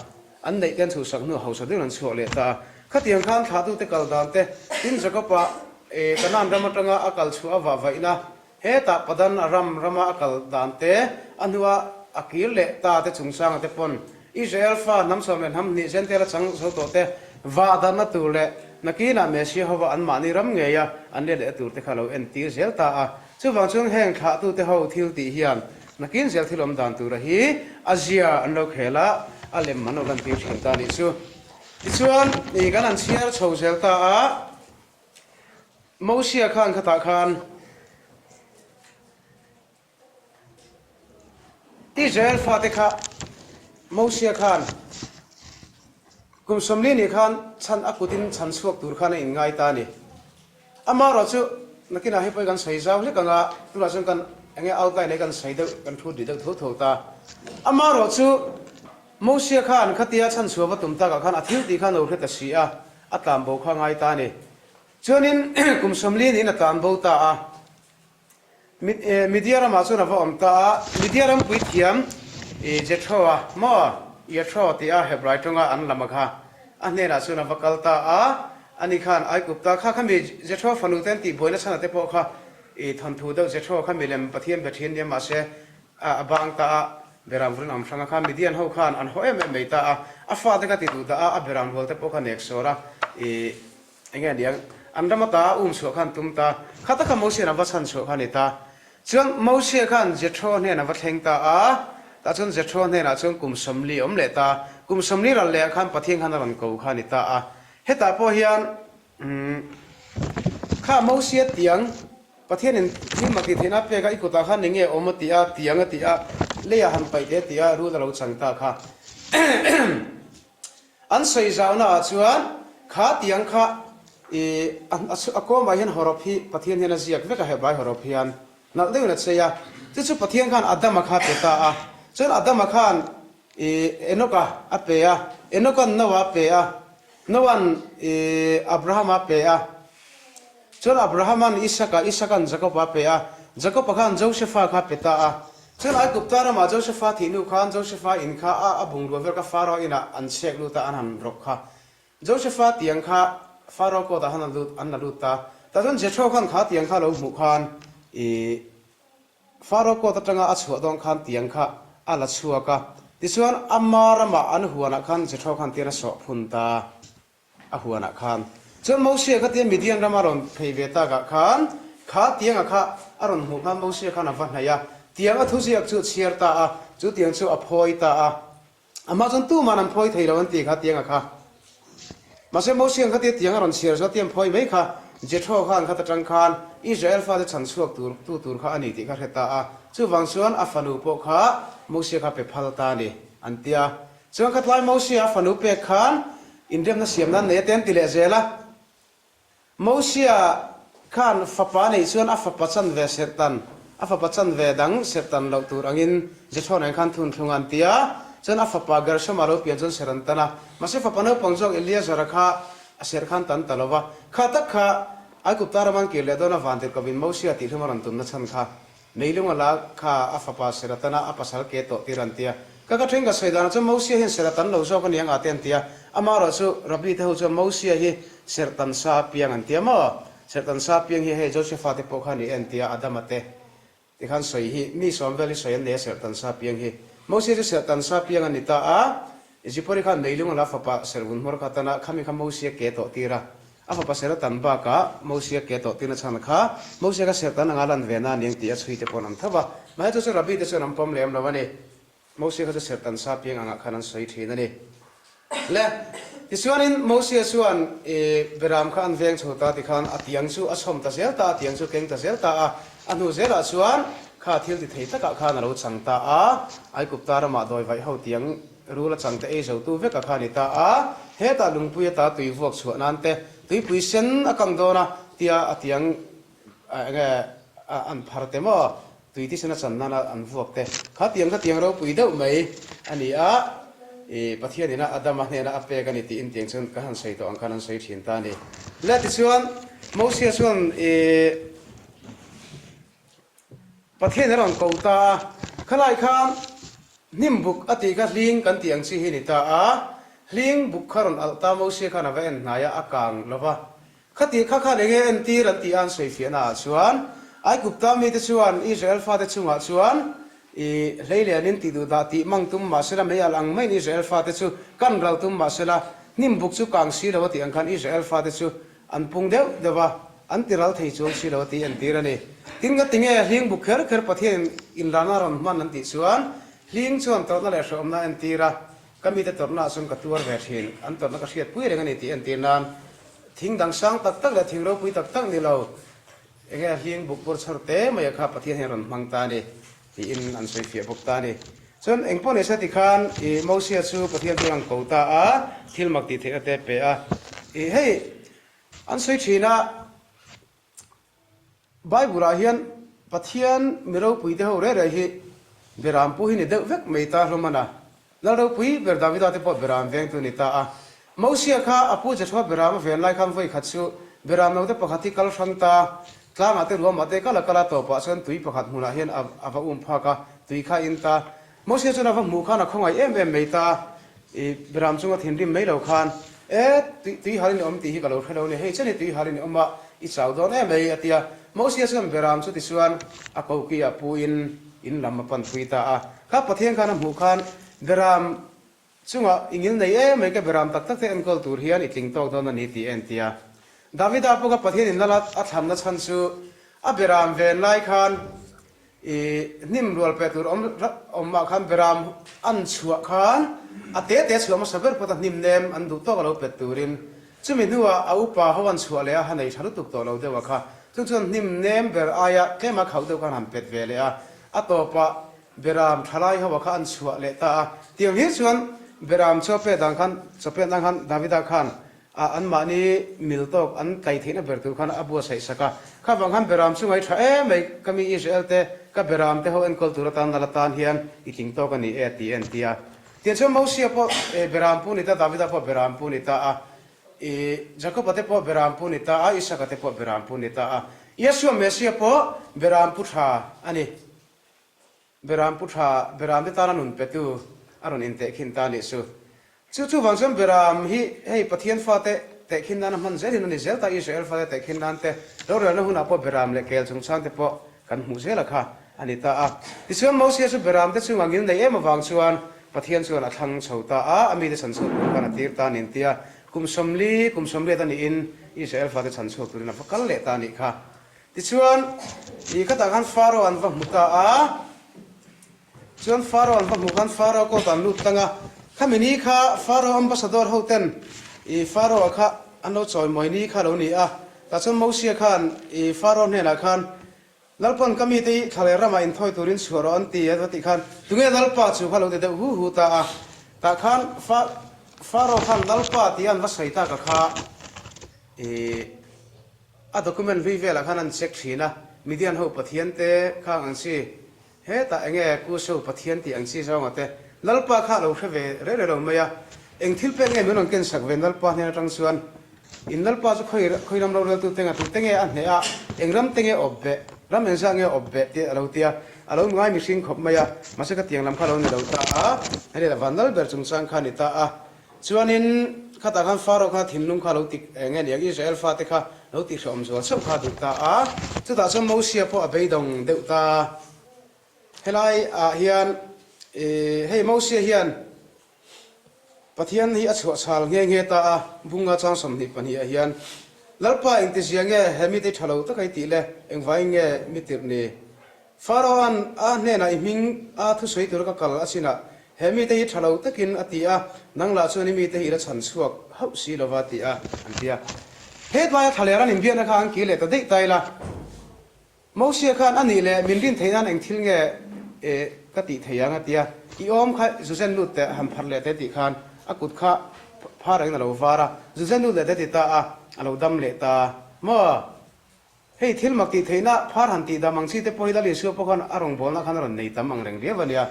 An neih te an chhuhsak hnuah hausa deuhin an chhuak leh ta a. Khatiang khan thlahtute kal dan te, tin Jakob-a Kanaan ram atanga a kal chhuah a vahvaihna, Hetah Padan Aram rama a kal dan te, a hnua a kir leh ta te chungchanga te pawn Israel fa hnam sawm leh hnam hnih Jentail a chang zo tawh te vah danna tur leh nakinah Messiah hova anmahni ram ngeia an let leh tur te kha lo entir zel ta a. Chuvang chuan heng thlahtute ho thil tih hian nakin zel thil awm dan tura hi a zia an lo khel a, a lem an lo lantir thin ta a nih chu. Tichuan, kan han chhiar chho zel ta a. Mosia khan khatah khan Israel fate kha Mosia khan kum 40 ni khan chhan a kutin chhan chhuak tur khan a inngai ta a ni. Amaherawh chu nakinah hei pawh hi kan sawi zau hlek ang a, tunah chuan kan enge outline hi kan sawi deuh kan thu dih deuh tho tho ta. Amaherawh chu Mosia khan khatia chhan chhuah va tum takah khan a thil tih khan lo hre ta si a, a tlanbo kha ngai ta a ni. Chuanin kum 40 niin a tlanbo ta a, Midia ramah chuan a va awm ta a, Midia ram puithiam Jethro-a maw, Yethro tia Hebrai tawnga an lam a kha, a hnenah chuan a va kal ta a, ani khan Aigupta kha khami Jethro fanu te an tihbuaina chhan ate pawh kha thawnthu deuh Jethro kha milem Pathian be thin nia mahse a bang ta a, Beram vun am hranga kha Midian ho khan an haw em em mai ta a, a fate kha ti duh dah a, a beram rual te pawh kha nek sawr a, ih eng nge niang, an ram ata a um chhuah khan tum ta, kha taka Mosia'n a va chhan chhuah kha a ni ta. Chuan Mosia khan Jethro hnenah va thleng ta a, tah chuan Jethro hnenah chuan kum 40 a awm leh ta, kum 40 ral leh ah khan Pathian khan a rawn ko kha a ni ta a, hetah pawh hian umm kha Mosia tiang Pathianin thil mak tih theihna a pek a, i kutah khan eng nge awm a ti a, tiang a ti a, leiah han paih teh a ti a, rul a lo chang ta kha. An sawi zaunaah chuan kha tiang kha. I a kawmah hian hawrawp hi Pathian hian a ziak vek a, Hebrai hawrawp hian nalh deuhin a chei a. Chu chu Pathian khan Adama kha a pe ta a. Chuan Adama khan i Enoka a pe a, Enoka'n Noah a pe a, Noa'n i Abrahama a pe a. Chuan Abrahama'n Isaka, Isaka'n Jakoba a pe a, Jakoba khan Josefa kha a pe ta a. Chuan Aigupta ramah Josefa thih hnu khan Josefa in kha a a bungrua vel kha Pharaoh inah an chhek lut a, an han rawk kha. Josefa tiang kha Pharaoh court ah khan an la lut ta. Tah chuan Jethro khan kha tiang kha a lo hmuh khan i Pharaoh court atanga a chhuah dawn khan tiang kha a la chhuak a. Tichuan ama ramah an huanah khan Jethro khan tian a sawh phun ta a huanah khan. Chuan Mosia kha tian Midian rama rawn phei ve takah khan kha tianga kha a rawn hmuh khan Mosia khan a va hnaih a, tiang a thuziak chu a chhiar ta a, chu tiang chu a phawi ta a. Amah chuan tuman an phawi thei lo an ti kha tianga kha. Mahse Mosian kha tia tiang a rawn chhiar zawh tiang phawi mai kha Jethro khan khat atang khan Israel fate chhan chhuak tur tu tur kha a ni tih kha hre ta a. Chuvang chuan a fanu pawh kha Mosia kha pe phal ta a ni an ti a. Chuan khatlai Mosia a fanu pek khan inremna siam nan nei a te an ti leh zel a. Mosia khan fapa neih chuan a fapa chanve serhtan, a fapa chanve dang serhtan loh tur angin Jethro nen khan thunthlung an ti a, chuan a fapa Gershoma lo pian chuan serh an tan a. Mahse fapa naupang zawk Eleazar-a kha a serh khan tan ta lo va. Kha tak kha Aigupta ram an kir leh dawn a vantirhkoh in Mosia tihhlum a rawn tumna chhan kha Meilung a la kha a fapa Seratana a pasal ke tawh tir an ti a. Ka ka then ka sawi danah chuan Mosia hian Seratan lo zawk a ni ang a te an ti a. Amaherawh chu Rabbi te ho chuan Mosia hi Serhtan sa piang an ti a maw? Serhtan sa piang hi hei Josefa te pawh kha a ni e an ti a, Adama te tikhan sawi hi mi sawm vel hi sawi an nei a Serhtan sa piang hi. Mosia chu Serhtan sa piang a ni ta a. Zipori khan meilung a la fapa serhvun hmawr kha tan a, khami kha Mosia ke tawh tir a. A fapa ser a tan bakah Mosia ke tawh tirna chhan kha Mosia kha ser tan anga lan ve na a niang tih a chhui te paw'n an tho va. Mahse chu chu Rabbi te chuan an pawm lem lo a ni. Mosia kha chu ser tan sa piang angah khan an sawi thin a ni. Le, tichuanin Mosia chuan i beram kha an veng chho ta tikhan a tiang chu a chhawm ta zel ta a, tiang chu keng ta zel ta a. A hnu zelah chuan kha thil ti thei takah khan a lo chang ta a, Aigupta ramah dawi vaih ho tiang Rul a changte ei zotu vek a kha a ni ta a, hetah lungpui ata tui vuak chhuah nan te tuipui sen a kang dawn a tia a tiang enge an phar te maw tui ti sen a chan nana an vuak te kha tiang kha tiang ropui deuh mai a ni a, i Pathian ina Adama hnena a pek a ni tiin tiang chuan ka han sawi tawh ang khan an sawi thin ta a ni. Le tichuan Mosia chuan i. Pathian a rawn ko ta a, khalai khan hnim buk a tih kha hling kan tih ang chi hi a ni ta a, hling buk kha rawn alh ta Mosia khan a va en hnai a, a kang lo va. Khati kha khan enge entir an tih a an sawifiahna ah chuan Aigupta mite chuan Israel fate chungah chuan i hleilenin tih duh dah tih mang tum mahsela mei alh ang maiin Israel fate chu kan ral tum mahsela hnim buk chu kang si lo a tih ang khan Israel fate chu An pung deuh deuh a, an ti ral thei chuang si lo a tih entir a ni. Tin ka ti nge hling buk kher kher Pathian inrana rawn hman an tih chuan hling chuan tawrhna leh hrehawmna a entir a, ka mite tawrhna ah chuan ka tuar ve thin, an tawrhna ka hriatpui reng a ni tih entir nan thing dang sang tak tak leh thing ropui tak tak ni lo enge hling buk bur chhawr te mai a kha Pathian hian rawn hmang ta a ni tiin an sawi fiah bawk ta a ni. Chuan engpawh ni se tikhan i Mosia chu Pathian chu a rawn ko ta a, thil mak tih theihna te a pe a. I hei an sawi thin a, Bible ah hian Pathian mi ropui te ho reh reh hi Beram pu hi ni deuh vek mai ta hlawm a na. Lal ropui ber Davida te pawh Beram vengtu ni ta a. Mosia kha a pu Jethro Beram a ven lai khan vawi khat chu Beram note pakhat hi kal hrang ta, tlangah te ruamah te kal a kal a tawpah chuan tui pakhat hmunah hian a a va um phak a, tui kha a in ta. Mosia chuan a va hmuh khan a khawngaih em em mai ta. I Beram chunga thinrim mai lo khan, E, tui tui halin i awm tih hi ka lo hre lo ni, hei chen hi tui halin i awm a, i chau dawn em mai, a ti a. Mosia chuan Beram chu tichuan a koki ah pu in in lam a pan phui ta a. Kha Pathian khan a hmuh khan Beram chungah i ngil nei em mai ka Beram tak tak te enkawl tur hian i tling tawk dawn a ni tih a en ti a. Davida pawh kha Pathian in lal a thlanna chhan chu a Beram ven lai khan i hnim rual pe tur awm awm ah khan Beram an chhuah khan a te te chhuah hmasa ber phawt a hnim nem an duh tawk a lo pet turin chumi hnuah a upa ho an chhuah leh a ha nei tha lutuk tawh lo deuh a kha chung chuan hnim nem ber aia tlema khauh deuh khan han pet ve leh a a tawpah Beram thalai ho a kha an chhuah leh ta a, tiang hi chuan Beram chaw pek dan khan, chaw pek nan khan Davida khan. A anmahni mil tawk an tlai theihna ber tur khan a buatsaih sak a. Kha vang khan beram chu ngaih tha em mai, ka mi Israel te, ka beram te ho enkawl tur atan lal atan hian i tling tawk a ni e a ti en ti a. Tiang chuan Mosia pawh beram pu ni ta, Davida pawh beram pu ni ta a, i Jakoba te pawh beram pu ni ta a, Isaka te pawh beram pu ni ta a. Yeshua Messia pawh beram pu tha a ni. Beram pu tha, Beram te tana nun petu a rawn intehkhin ta nih chu. Chu chuvang chuan Beram hi hei Pathian fate tehkhin nana hman zel hin a ni zel ta, Israel fate tehkhin nan te, rorelna hunah pawh Beram leh kel chungchang te pawh kan hmuh zel a kha a ni ta a. Tichuan Mosia chu Beram te chungah ngil nei em avang chuan Pathian chuan a thlang chho ta a, a mite chhanchhuak tur khan a tir ta nin tia kum 40, kum 80 a niin Israel fate chhanchhuak turin a va kal leh ta a nih kha. Tichuan, i khatah khan Faro an va hmu ta a. Chuan Faro an va hmuh khan Faro court an lut tlang a. Khami ni kha Faro ambassador ho ten i Faro-a kha an lo chawimawi ni kha a lo ni a. Tah chuan Mosia khan i Faro hnenah khan, Lalpawn ka mite hi thla leh ramah inthawi turin chhuah rawh an ti a va tih khan, Tunge Lalpa chu kha lo ti deuh hu hu ta a. Tah khan Faro khan Lalpa tih an va sawi tak a kha i. A document hlui velah khan an check thin a, Midian ho pathian te khang ang chi, hetah enge Kuso pathian tih ang chi zawnga te Lalpa kha a lo hre ve reh reh lo mai a, eng thil pek nge min rawn ken sak ve Lalpa hnen atang chuan in Lalpa chu khawi khawi ram roreltu te nga tu te nge a hneh a, eng ram te nge awp beh, ram engzah nge awp beh tih a lo tia, a lo ngai mihring khawp mai a, mahse ka tiang lam kha a lo ni lo ta a, hei leh Vanlal ber chungchang kha a ni ta a. Chuanin khatah khan Pharaoh kha thinlung kha lo ti eng nge niang, Israel fate kha lo tihhrehawm zual chauh kha a duh ta a. Chutah chuan Mosia pawh a beidawng deuh ta. Helai ah hian hei Mosia hian Pathian hi a chhuahchhal nghe nghe ta a, Bunga chang 22 ah hian, Lalpa engtizia nge he mite tha lo taka i tih le, engvangin nge mi tirh ni? Pharaoh-a'n a hnenah i hming a thusawi tura ka kal a chinah he mite hi tha lo takin a ti a, nang lah chuan i mite hi i la chhan chhuak hauh si lova ti a, an ti a. Hetlaia thlaler an inbiakna kha an kir leh ta daih ta ila. Mosia khan a nih leh min rin theih nan eng thil nge ka tih thei ang a ti a, i awm kha Zuzen lut teh han pharh leh teh tih khan a kut kha phar angin a lo var a, Zuzen lut leh teh ti ta a, a lo dam leh ta maw? Hei thil mak tih theihna phar han tih dam ang chi te pawh hi Lal Isua pawh khan a rawngbawlna khan a rawn nei tam ang reng viau a nia.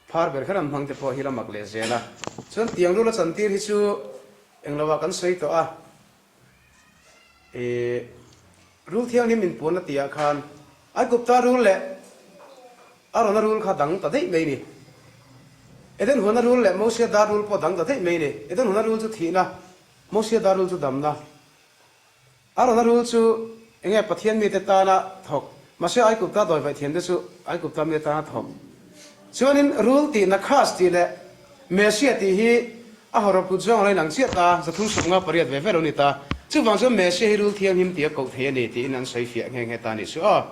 Phar ber kher an hmang te pawh hi la mak leh zel a. Chuan tiang rul a chantir hi chu englo ah kan sawi tawh a. Ih rul thianghlim inpuanna tih ah khan Aigupta rul leh Arona rul kha dang ta daih mai ni. Eden huana rul leh Mosia dar rul pawh dang ta daih mai ni. Eden huana rul chu thihna, Mosia dar rul chu damna. Arona rul chu enge Pathian mite tana thawk, mahse Aigupta dawivaih thiamte chu Aigupta mite tana thawk. Chuanin rul tih Nakhas tih leh Mesia tih hi a hawrawp kut zawng a lo inang chiah ta, 358 ve ve lo ni ta. Chuvang chuan Mesia hi rul thianghlim tia koh thei a ni tiin an sawi fiah nghe nghe ta a nih chu aw.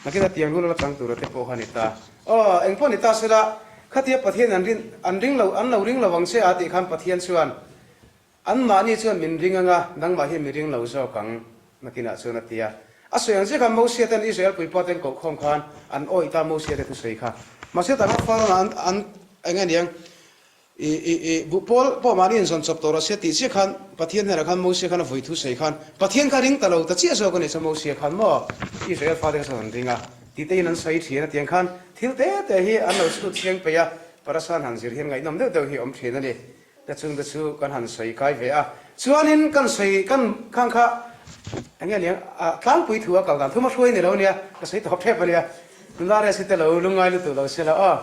Nakin a tiang rul a la chang tura te pawh kha a ni ta. Aw, engpawh ni ta sela, khatia Pathian an rin, an ring lo, an lo ring lo ang che a tih khan Pathian chuan Anmahni chuan min ring anga, nangmah hian min ring lo zawk ang, nakinah chuan a ti a. A sawi ang chiah khan Mosia ten Israel puipa ten kohkhawm khan an awih ta Mosia te thusawi kha. Mahse tah khan Pharaoh an an eng nge niang i i i buhpawl pawh mahni inzawn chawp tawh rawh se tih chiah khan Pathian hnenah khan Mosia khan a vui thusawi khan Pathian kha ring ta lo ta chiah zawk a nih chuan Mosia khan maw Israel fate kha chuan an ring a tih te in an sawi thin a tiang khan thil te te hi an lo chhut chiang peih a Parasan han zir hian ngaihnawm deuh deuh hi a awm thin a ni. Ka chhungte chu kan han sawi kai ve a, chuanin kan sawi kan khang kha eng nge niang a tlangpui thu a kal dan thuma hruai ni lo nia, ka sawi tawp tep a nia, nula resi te lo lungngai lutuk lo se la aw.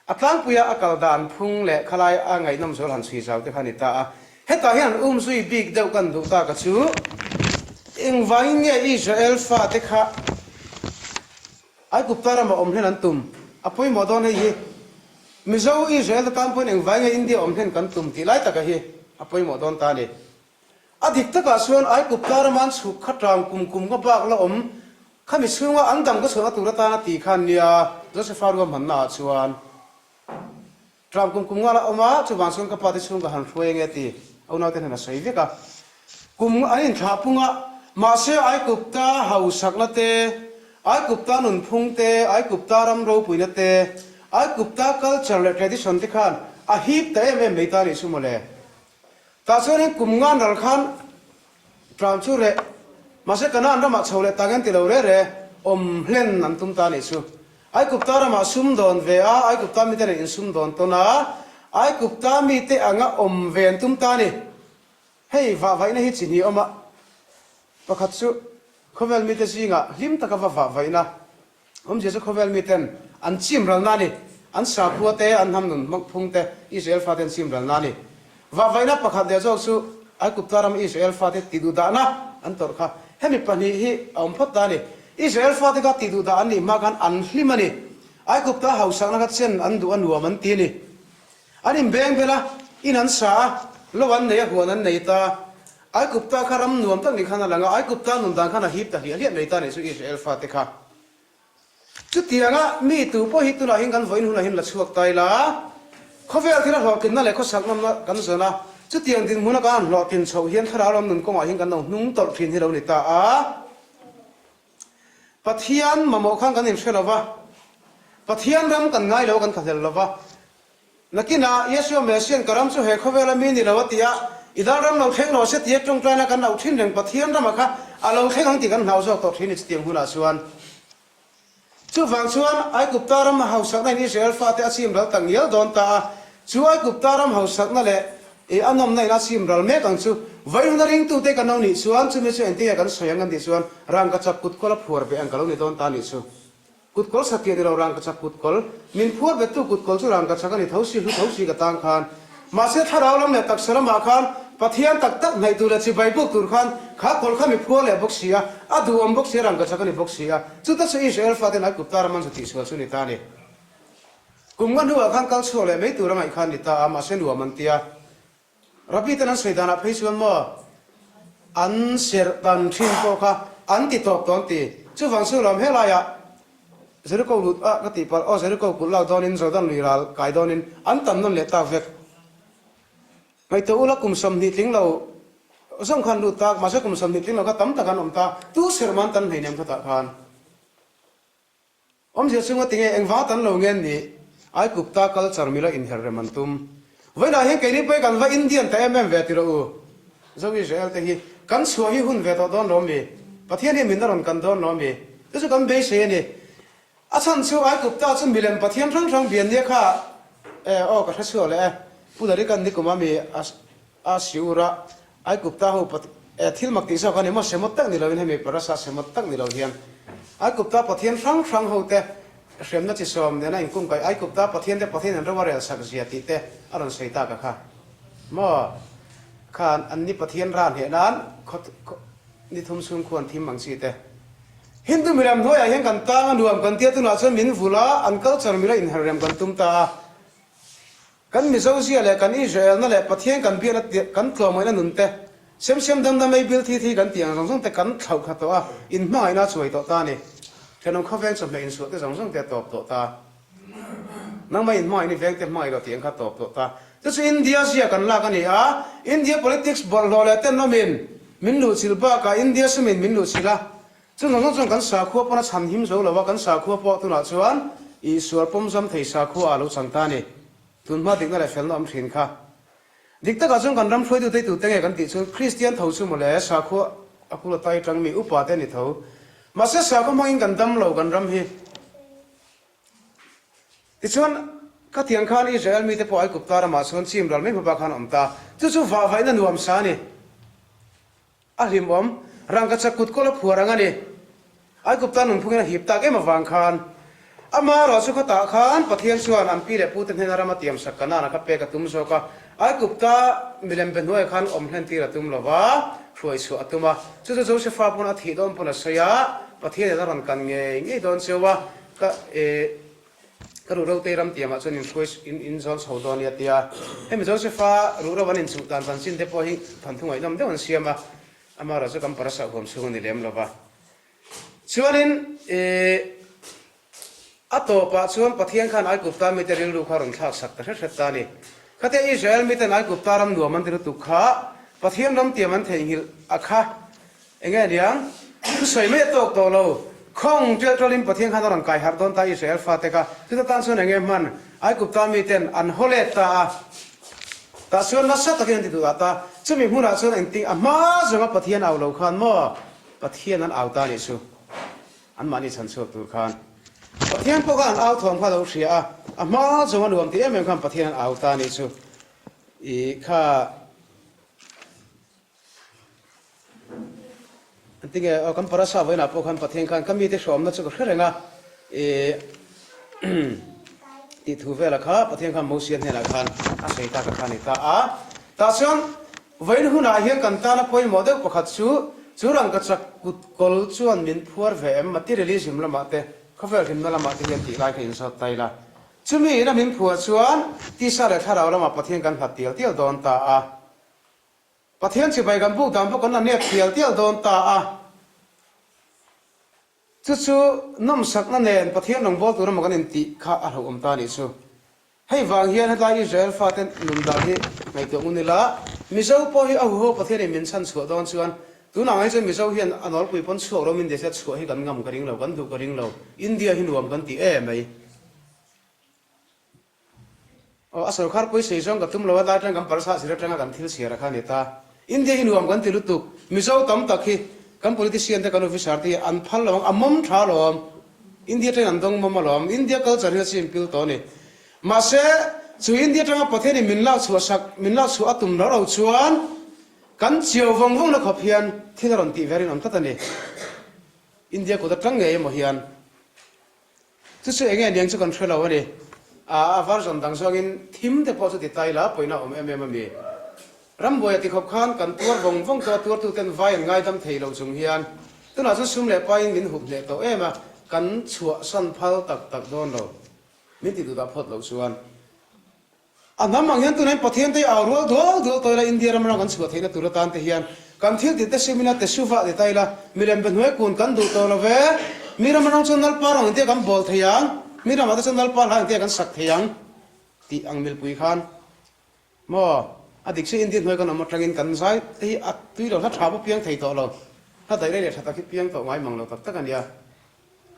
A tlangpuia a kal dan phung leh khalai a ngaihnawm zual han chhui zau te kha a ni ta a, hetah hian an umzui bik deuh kan duh tak a chu, engvangin nge Israel fate kha Aigupta rama awm hlen an tum a pawimawh dawn hei hi. Mizo Israel te tan pawhin engvai nge India awm hlen kan tum tih lai taka hi a pawimawh dawn ta a ni. A dik takah chuan Aigupta rama an chhuk kha tang kum kum nga bak la awm khami chhunga an dam ka chhuahna tur atana ti khan nia Josepha ruahmanna ah chuan Tram kum kum nga la awm a, chuvang chuan ka pa te chhung ka han hruai ange ti a unaute hnen a sawi vek a. Kum an inthlah pung a, mahse Aigupta hausakna te, Aigupta nunphung te, Aigupta ram ropuina te, Aigupta culture leh tradition te khan a hip ta em em mai ta nih chu mawle. Tah chuanin kum ngan ral khan tram chu reh, mahse Kanaan ramah chho leh tak an ti lo re re, awm hlen an tum ta a nih chu. Aikupta ramah sum dawn ve a, Aikupta mite nen insum dawn tawn a, Aikupta mite anga awm ve an tum ta a ni. Hei vahvaihna hi chi hnih awm a, pakhat chu khawvel mite zingah hlim taka va vahvaihna, Awmzia chu khawvel miten an chim ralna a ni. An sakhua te, an hnam nun hmangphung te Israel fate an chim ralna a ni. Vahvaihna pakhat leh zawk chu Aigupta ram Israel fate tihduhdahna an tawrh kha. Hemi pahnih hi a awm phawt ta a ni. Israel fate kha tihduhdah an nih hma khan an hlim a ni. Aigupta hausakna kha chen an duh a nuam an ti a ni. An inbeng bel a, in an sa a, lo an nei a, huan an nei ta. Aigupta kha ram nuam tak ni khan a lang a, Aigupta nun dan khan a hip ta hliah hliah mai ta nih chu Israel fate kha. Chutianga mi tu pawh hi tunah hian kan vawiin hunah hian la chhuak ta ila, khawvel thila hlawhtlinna leh khawsak nawmna kan zawn a, chutiang dinhmuna kan han hlawhtlin chhoh hian thlarau ram nun kawngah hian kan lo hnung tawlh thin hi lo ni ta a. Pathian mamawh khan kan inhre lo va, Pathian ram kan ngai lo a, kan thlahlel lo va. Nakinah Yeshua Messian ka ram chu he khawvela mi ni lo a ti a, i dal ram lo thleng lo se tia tawngtaina kan auh thin reng Pathian ramah kha a lo thleng ang tih kan hlau zawk tawh thin i chutiang hunah chuan. Chuvang chuan Aigupta ram hausakna in Israel fate a chim ral tak ngial dawn ta a, chu Aigupta ram hausakna leh i a nawmna in a chim ral mek ang chu vaihuna ringtute kan lo nih chuan chumi chu engtinge kan sawi ang kan tih chuan rangkachak kutkawl a phuar beh ang ka lo ni dawn ta a nih chu. Kutkawl satliah ni lo rangkachak kutkawl, min phuar bettu kutkawl chu rangkachak a ni tho si, hlu tho si ka tang khan. Mahse thlarau lam leh taksa lamah khan Pathian tak tak hnaih tur leh chibai buk tur khan kha kawl kha mi phuar leh bawk si a, a duhawm bawk si a, rangkachak a ni bawk si a. Chuta chu Israel faten Aigupta ram an zu tihsual chu ni ta a ni. Kum nga hnuah khan kal chhuak leh mai tur a ngaih khan ni ta a, mahse nuam an ti a. Rabbi ten an sawi danah phei chuan maw an serh dan thin pawh kha an ti tawp tawh an ti. Chuvang chu lawm helaiah Jericho lut a ka tih palh aw Jericho kulh lak dawnin Jordan lui ral kai dawnin an tam nawn leh tak vek. Ngaihtuah ula kum 20 tling lo zawng khan lut tak mahse kum 20 tling lo kha tam tak an awm ta tu serh man tan hleinem khatah khan. Awmzia chunga tinge engvang tan lo nge nih Aigupta culture mila inher rem an tum. Vawiinah hian keini pawh hi kan va Indian ta em em ve ti rawh u. Zo Israel te hi kan chhuah hi hun ve tawh dawn lo mi? Pathian hi min a rawn kan dawn lo mi? Chu chu kan beisei a ni. A chhan chu Aigupta chu milem Pathian hrang hrang bian nia kha e aw ka hre chhuak leh e. Pu Darikan nikuma mi a A siur a, Aigupta ho pat eh thil mak tih zawk a ni maw semawt tak ni loin hemi parasa semawt tak ni lo hian Aigupta pathian hrang hrang ho te hremna chi sawm nena inkungkaih Aigupta pathian te pathian an ro a rel sak zia tih te a rawn sawi tak a kha maw khan an ni pathian ra hneh nan khaw ni thum chhung khuan thim ang chi te Hindu miram hnuaiah hian kan tang a nuam kan tia tunah chuan min vul a an culture mila inherrem kan tum ta a. Kan Mizo zia leh kan Israelna leh Pathian kan biakna kan tlawmngaihna nun te, sem sem dam dam ei bil thi thi kan tih ang zawng zawng te kan thlauh kha tawh a, inhmangaihna a chuai tawh ta a ni. Thenawm khawveng chawhmeh insuah te zawng zawng te a tawp tawh ta. Nangmah inhmangaihni veng te hmangaih loh tih ang kha a tawp tawh ta. Chu chu India zia kan lak a ni a, India politics bawlhhlawh leh tenawmin min luhchilh bakah India sumin min luhchilh a, Chu zawng zawng chuan kan sakhua pawn a chhan him zo lo a, kan sakhua pawh tunah chuan i sual pawm zam thei sakhua ah lo chang ta a ni. Tunhma dikna leh felna awm thin kha. Dik takah chuan kan ram hruaitu te tute nge kan tih chuan Kristian tho chu mawle sakhua a kul a tai tang mi upa te a ni tho. Mahse sakhua hmangin kan dam lo kan ram hi. Tichuan khatiang khan Israel mite pawh Aigupta ramah chuan chim ral mai hmaba khan a awm ta. Chu chu vahvaihna nuam sa a ni. A hlimawm, rangkachak kut kawl a phuar ang a ni. Aigupta nunphungin a hip tak em avang khan ama erawh chu khatah khan Pathian chuan an pi leh pute hnena ram a tiamsak Kanaan a kha pek a tum zawk a. Aigupta milem be hnuaiah khan awm hlen tir a tum lo va, hruai chhuah a tum a. Chu chu Josefa pawn a thih dawn pawn a sawi a, Pathianin a rawn kan ngei ngei dawn cheu a, ka eh. Ka ruhro te ram tiamah chuan in hruai in in zawn chho dawn nia tia hemi Josepha ruhro an inchuh dan chanchin te pawh hi thawnthu ngaihnawm deuh an siam a, amaherawhchu kan parasa huam chhung a ni lem lo va. Chuanin ih a tawpah chuan Pathian khan Aigupta mite rilru kha a rawn thlak sak ta hret hret ta a ni. Khatia Israel miten Aigupta ram nuam an ti lutuk kha Pathian ram tiam an theihnghilh a kha Enge aniang? Thusawi mai a tawk tawh lo. Khawng ṭial ṭualin Pathian khan a rawn kai harh dawn ta Israel fate kha. Chuta tan chuan enge hman? Aigupta miten an haw let ta a. Tah chuan nasa takin an ti duh dah ta. Chumi hmunah chuan engtin a hma zawnga Pathian au lo khan maw Pathian an au ta nih chu. Anmahni chhan chhuak tur khan Pathian pawh khan an au thawm kha a lo hria a, a hma zawnga nuam ti em em khan Pathian an au ta nih chu. I kha. An ti nge, aw kan parasa vawiinah pawh khan Pathian khan ka mite hrawmna chu ka hre reng a, i tih thu vela kha Pathian khan Mosia hnenah khan a sawi ta ka kha a ni ta a. Tah chuan vawiin hunah hian kan tana pawimawh deuh pakhat chu, chu rangkachak kut kawl chuan min phuar ve em, materialism lamah te, khawvel hlimna lamah te hian tih lai kha inzawt ta ila. Chumi ina min phuar chuan tisa leh thlarau lamah Pathian kan hlat tial tial dawn ta a. Pathian chibai kan buk dan pawh kan la nep tial tial dawn ta a. Chu chu nawmsakna nen Pathian rawngbâwl tur emaw kan intih kha a hlauhawm ta a nih chu. Hei vang hian hetlai Israel fate nun dan hi ngaihtuah ngun ila, Mizo pawh hi a huho Pathianin min chhan chhuah dawn chuan tunah ngai chuan Mizo hian a nawlpui pawn chhuak lo min ti se chhuah hi kan ngam ka ring lo, kan duh ka ring lo. India hi nuam kan ti em mai. Aw, a sorkar pawisei zawng ka tum lo a, lai atang kan parsa zir atanga kan thil chhiar a kha a ni ta. India hi nuam kan ti lutuk. Mizo tam tak hi kan politician te kan officer te hi an phal lo ang, a mawm tha alawm. India atangin an dawng mawm alawm. India culture hi a chim pil tawh a ni. Mahse, chu India atanga Pathianin min lak chhuah sak, min lak chhuah a tum lo lo chuan kan chiau vawng vawng na khawp hian thil a rawn tih ve rinawm tlat a ni. India kut atang ngei emaw hian. Chu chu enge aniang chu kan hre lo a ni. A version dang zawngin thim te pawh chu ti ta ila pawina a awm em em a mi. Rambuaia ti khawp khan kan tuar vawng vawng tawh a tuartuten vai an ngaidam thei lo chung hian tunah chuan sum leh pain min hup hneh tawh em a, kan chhuahsan phal tak tak dawn lo. Min ti duhdah phawt loh chuan. A hnam ang hian tunah hian Pathian te hi au rual dual dual tawh ila India ram ram kan chhuah theihna tur atan te hian kan thil tih te sim ila tesuvah ti ta ila milem be hnuai kun kan duh tawh lo ve. Mi ram atang chuan Lalpa rawng engtia kan bawl thei ang, mi ramah te chuan Lalpa hla engtia kan sak thei ang tih ang milpui khan maw a dik chu India hnuai kan awm atangin kan zai te hi a tui lo hla tha pawh piang thei tawh lo, hla daih rei leh tha tak hi piang tawh ngai mang lo tak tak a nia.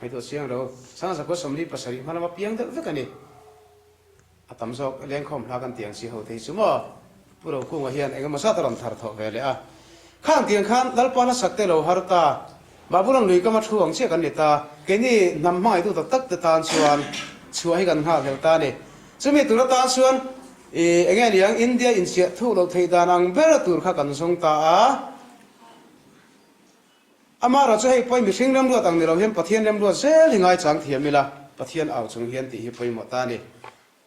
Ngaihtuah chiang lo, Sangzakua 47 hma lama piang deuh vek a ni. A tam zawk lengkhawm hla kan ti ang chi ho te hi chu maw? Pu Rokunga hian eng emaw zat a rawn thar thawh ve leh a. Khang tiang khan Lalpa hlasak te lo har ta, Babulon lui kama thu ang chiah kan ni ta, keini hnam hmangaihtu tak tak te tan chuan chhuah hi kan nghakhlel ta a ni. Chumi tur atan chuan ih eng nge niang India inchiah thuh loh theih dan ang ber tur kha kan zawng ta a. Amaherawh chu hei pawi mihring remruat ang ni lo hian Pathian remruat zel hi ngaichang thiam ila, Pathian au chung hian tih hi pawimawh ta a ni.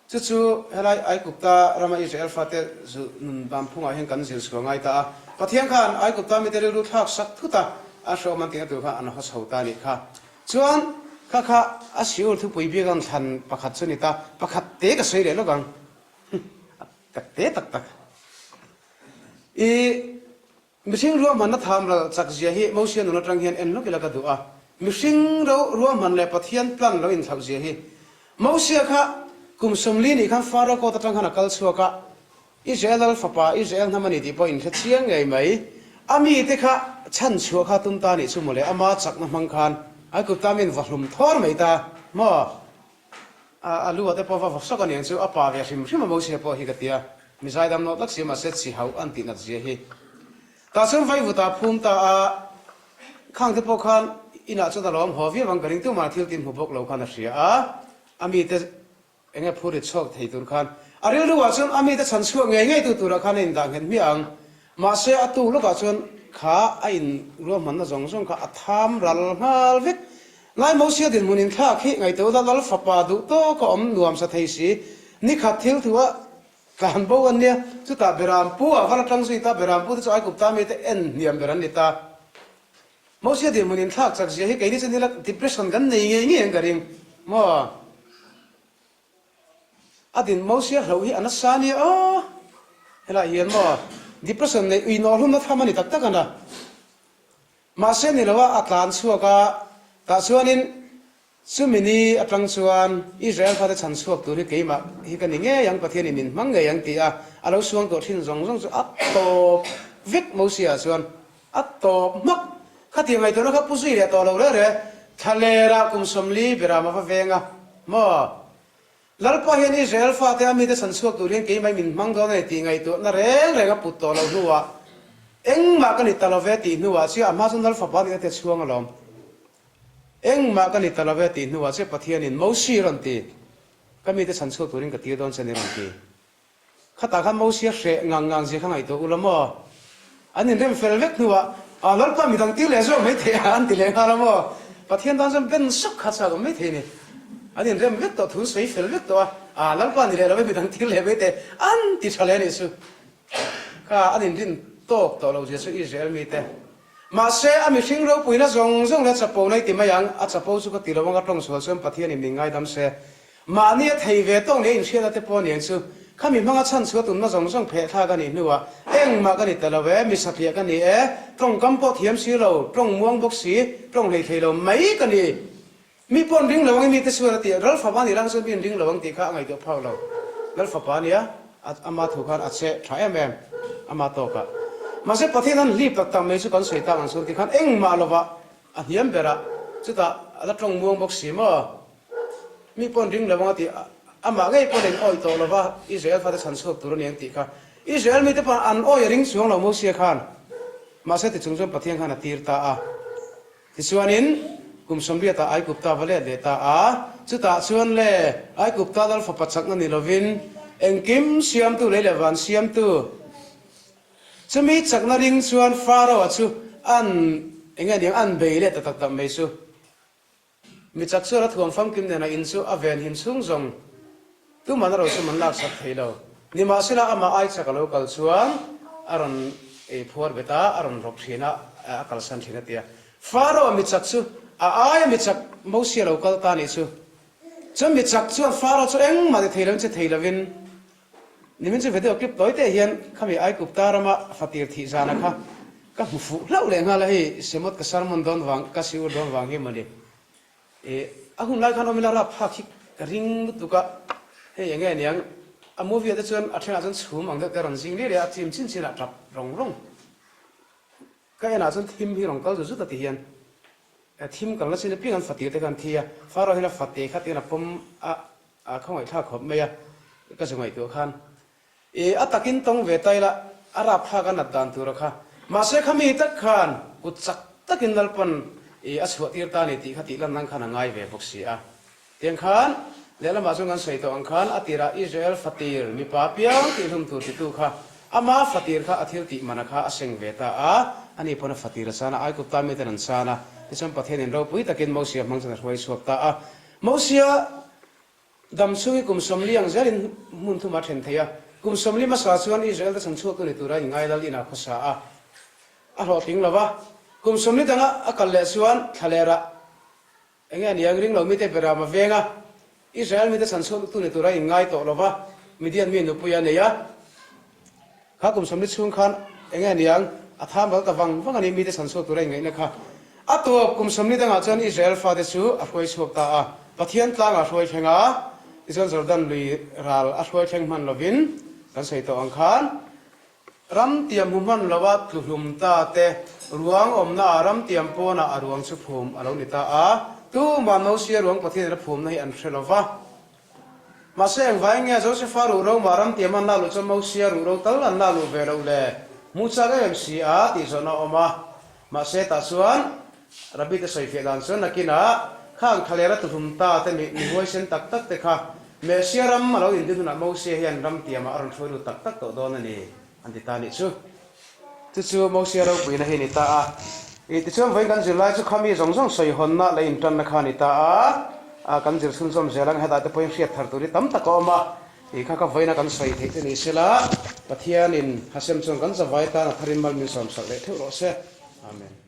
Chu chu helai Aigupta rama Israel fate zu nun dan phungah hian kan zir chhuah ngai ta a. Pathian khan Aigupta mite rilru thlak sak thut a, a hrehawm an tihna tur khan an haw chho ta a nih kha. Chuan kha kha a siur thupui biak ang thlan pakhat chu ni ta, pakhat te ka sawi leh lawk ang. A tak te tak tak. I. Mihring ruahmanna tham ral chak zia hi Mosia nun atang hian en lawk ila ka duh a. Mihring ro ruahman leh Pathian plan lo inthlauh zia hi. Mosia kha kum 40 nih khan Faro court atang khan a kal chhuak a, Israel lal fapa Israel hnam a ni tih pawh inhre chiang ngei mai. A mite kha chhan chhuah kha tum ta nih chu mawle, ama chakna hmang khan Aigupta min va hlum thawr mai ta maw? A lu ah te pawh va va sawk a niang chu a pa ve hrim hrim a Mosia pawh hi ka tia. Mi zaidam nawt tak si mahse chi hauh an tih nat zia hi. Tah chuan vaivut ah phum ta a, khang te pawh khan inah chuan a lawm haw viau ang ka ring tumah thil tin hmu bawk lo khan a hria a, a mite enge phur rit chhuak thei tur khan a rilru ah chuan a mite chhan chhuak ngei ngei tu turah khan a indah nghet hmiah ang. Mahse a tu lawkah chuan kha a in ruahmanna zawng zawng kha a tham ral nghal vek. Lai Mosia dinhmun inthlak hi ngaihtuah ula Lal fapa duh tawk a awm nuam sa thei si. Nikhat thil thu a tlan bo an nia. Chutah Beram pu ah val atang zui ta, Beram pu te chu Aigupta mite en hniam ber an ni ta. Mosia dinhmun inthlak chak zia hi keini chu nila depression kan nei ngei ngei ang ka ring maw? A din Mosia hloh hi a nasa ania aw. Helai hian maw depression neih ui nawh hlumna tham a ni tak tak a na. Mahse ni lo a, a tlan chhuak a, tah chuanin chumi ni atang chuan Israel fate chhan chhuak tur hi keimah hi ka ni ngei ang, Pathianin min hmang ngei ang tih a a lo suang tawh thin zawng zawng chu a tawp vek Mosia chuan a tawp hmak. Khatiang ngaihtuahna kha pu zui leh tawh lo reh reh. Thlalera kum 40 berah a va veng a maw? Lalpa hian Israel fate a mite chhan chhuak tur hian keimah min hmang dawn a ni tih ngaihtuahna reng reng a put tawh loh hnuah engmah ka ni ta lo ve tih hnuah chiah a hma chuan Lal fapa nihna te a chhuang alawm. Engmah ka ni ta lo ve tih hnuah chiah Pathianin Mosi rawn ti, Ka mite chhan chhuak turin ka tir dawn che ni rawn ti. Khatah khan Mosia hreh ngang ngang zia kha ngaihtuah u la maw? An inrem fel vek hnuah, Ah, Lalpa midang tir leh zawk mai thei a, an ti leh nghal a maw? Pathian tan chuan ben sawk kha chak awm mai thei a ni. An inrem vek tawh, thu sawi fel vek tawh a, Ah, Lalpa ni leh lo e, midang tir leh mai teh, an ti tha leh a nih chu. Kha an inrin tawk tawh lo zia chu Israel mite. Mahse, a mihring ropuina zawng zawng leh a chapo na i ti mai ang, a chapo chu ka ti lo ang, a tawng sual chuan Pathianin min ngaidam se. Mahni a thei ve tawng leh inhriatna te pawh aniang chu, khami hmanga chhan chhuah tumna zawng zawng pheh thlak a nih hnuah engmah ka ni ta lo e, mi satliah ka ni e, tawngkam pawh thiam si lo, tawng muang bawk si, tawng hlei thei lo mai ka ni. Mi paw'n ring lo ang i mite chuan a ti a, Lal fapa nih lang chuan miin ring lo ang tih kha a ngaihtuah phak lo. Lal fapa nia, ama thu khan a che tha em em, ama tawkah. Mahse Pathian han hlip tak tak mai chu kan sawi tak ang chuan ti khan engmah lovah a hniam ber a, chutah a la tawng muang bawk si maw? Mi paw'n ring lo ang a ti a, amah ngei paw'n in awih tawh lo va, Israel fate chhan chhuak tur a ni ang tih kha. Israel mite pawh an awih a ring chuang lo Mosia khan. Mahse tichung chuan Pathian khan a tir ta a. Tichuanin, kum sawmriatah Aigupta va let leh ta a, chutah chuan le, Aigupta lal fapa chakna ni lovin, engkim siamtu lei leh van siamtu, chumi chakna ring chuan Pharaoh-a chu an, eng nge niang, an bei leh ta tak tak mai chu. Mi chak chuan a thuam famkim nena in chu a ven him chhung zawng tuman a rosum an laksak thei lo. Nimahsela amah ai chak a lo kal chuan a rawn ei phuar bet a, a rawn rawp thin a, a kalsan thin a ti a. Pharaoh mi chak chu a aia mi chak Mosia lo kal ta nih chu. Chuan mi chak chuan Pharaoh chu engmah ti thei lovin che thei lovin Nimin chu video clip tawi teh hian khami Aikupta rama fatir thih zana kha ka hmu fuh hlauh leh nghal a, hei Semot ka sermon dawn vang, ka siur dawn vang hi mawni. Ih a hun lai khan awm ila rap phak hi ka ring lutuk a, hei enge aniang a movie ah te chuan a thenah chuan chhum ang deuh te a rawn zing liai liai a, a chim chin chin ah tap rawng rawng. Ka enah chuan thim hi rawn kal zut zut a ti hian thim kalna chin apiang an fatir te khan thi a, Pharaoh hian a fate kha tihian a pawm a, A khawngaihthlak khawp mai a, ka zu ngaihtuah khan. I a takin tawng ve ta ila, a rapthlak a nat dan tura kha. Mahse khami tak khan kut chak takin Lalpan i a chhuah tir ta a ni tih kha tih lan nan khan a ngai ve bawk si a. Tiang khan lehlamah chuan kan sawi tawh ang khan a tirah Israel fatir mipa piang tih hlum tur titu kha ama fatir kha a thil tih mana kha a seng ve ta a, ani pawn a fatir a chan a, Aigupta miten an chan a, tichuan Pathianin ropui takin Mosia hmang chuan a hruai chhuak ta a. Mosia dam chhungin kum 40 ang zelin hmun thum a then thei a. Kum 40 hmasa chuan Israel te chhan chhuaktu ni tura inngai lal inah khawsa a, a hlawhtling lo va. Kum 40 danga a kal leh chuan thlalerah eng nge aniang ring lo mite beram a veng a, Israel mite chhan chhuaktu ni tura inngai tawh lo va, Midian mi nupui a nei a. Kha kum 40 chhung khan eng nge niang a tham ral ta vang vang a ni, mite chhan chhuak tura inngaihna kha. A tawp kum 40 dangah chuan Israel fate chu a hruai chhuak ta a, Pathian tlangah a hruai thleng a, tichuan Jordan lui ral a hruai thleng hman lovin kan sawi tawh ang khan ram tiam hmu hman lova tluhlum ta te ruang awmna ah ram tiam pawnah a ruang chu phum a lo ni ta a, tumah Mosia ruang Pathianin a phumna hi an hre lova. Mahse engvai nge Josefa ruh ro mah ram tiam an la luh chuan Mosia ruh ro tal an la luh ve loh le? Hmuh chak em si a tih zawhna a awm a. Mahse tah chuan Rabbi te sawifiah dan chuan nakinah khang thlaler a tuhlum ta te mi mi huaisen tak tak te kha Mesia ram a lo indin hunah Mosia hian ram tiamah a rawn hruai lut tak tak tawh dawn a ni an ti ta nih chu. Chu chu Mosia ropuina hi a ni ta a. Ih, tichuan vawiin kan zirlai chu khami zawng zawng sawihawnna leh intanna kha a ni ta a. A, kan zir chhunzawm zel ang, hetah te pawhin hriat thar tur hi tam tak a awm a. Ih, kha kha vawiina kan sawi theih te ni sela, Pathianin Hashem chuan kan zavai tan a tharin mal min sawmsak leh theuh rawh se. Amen.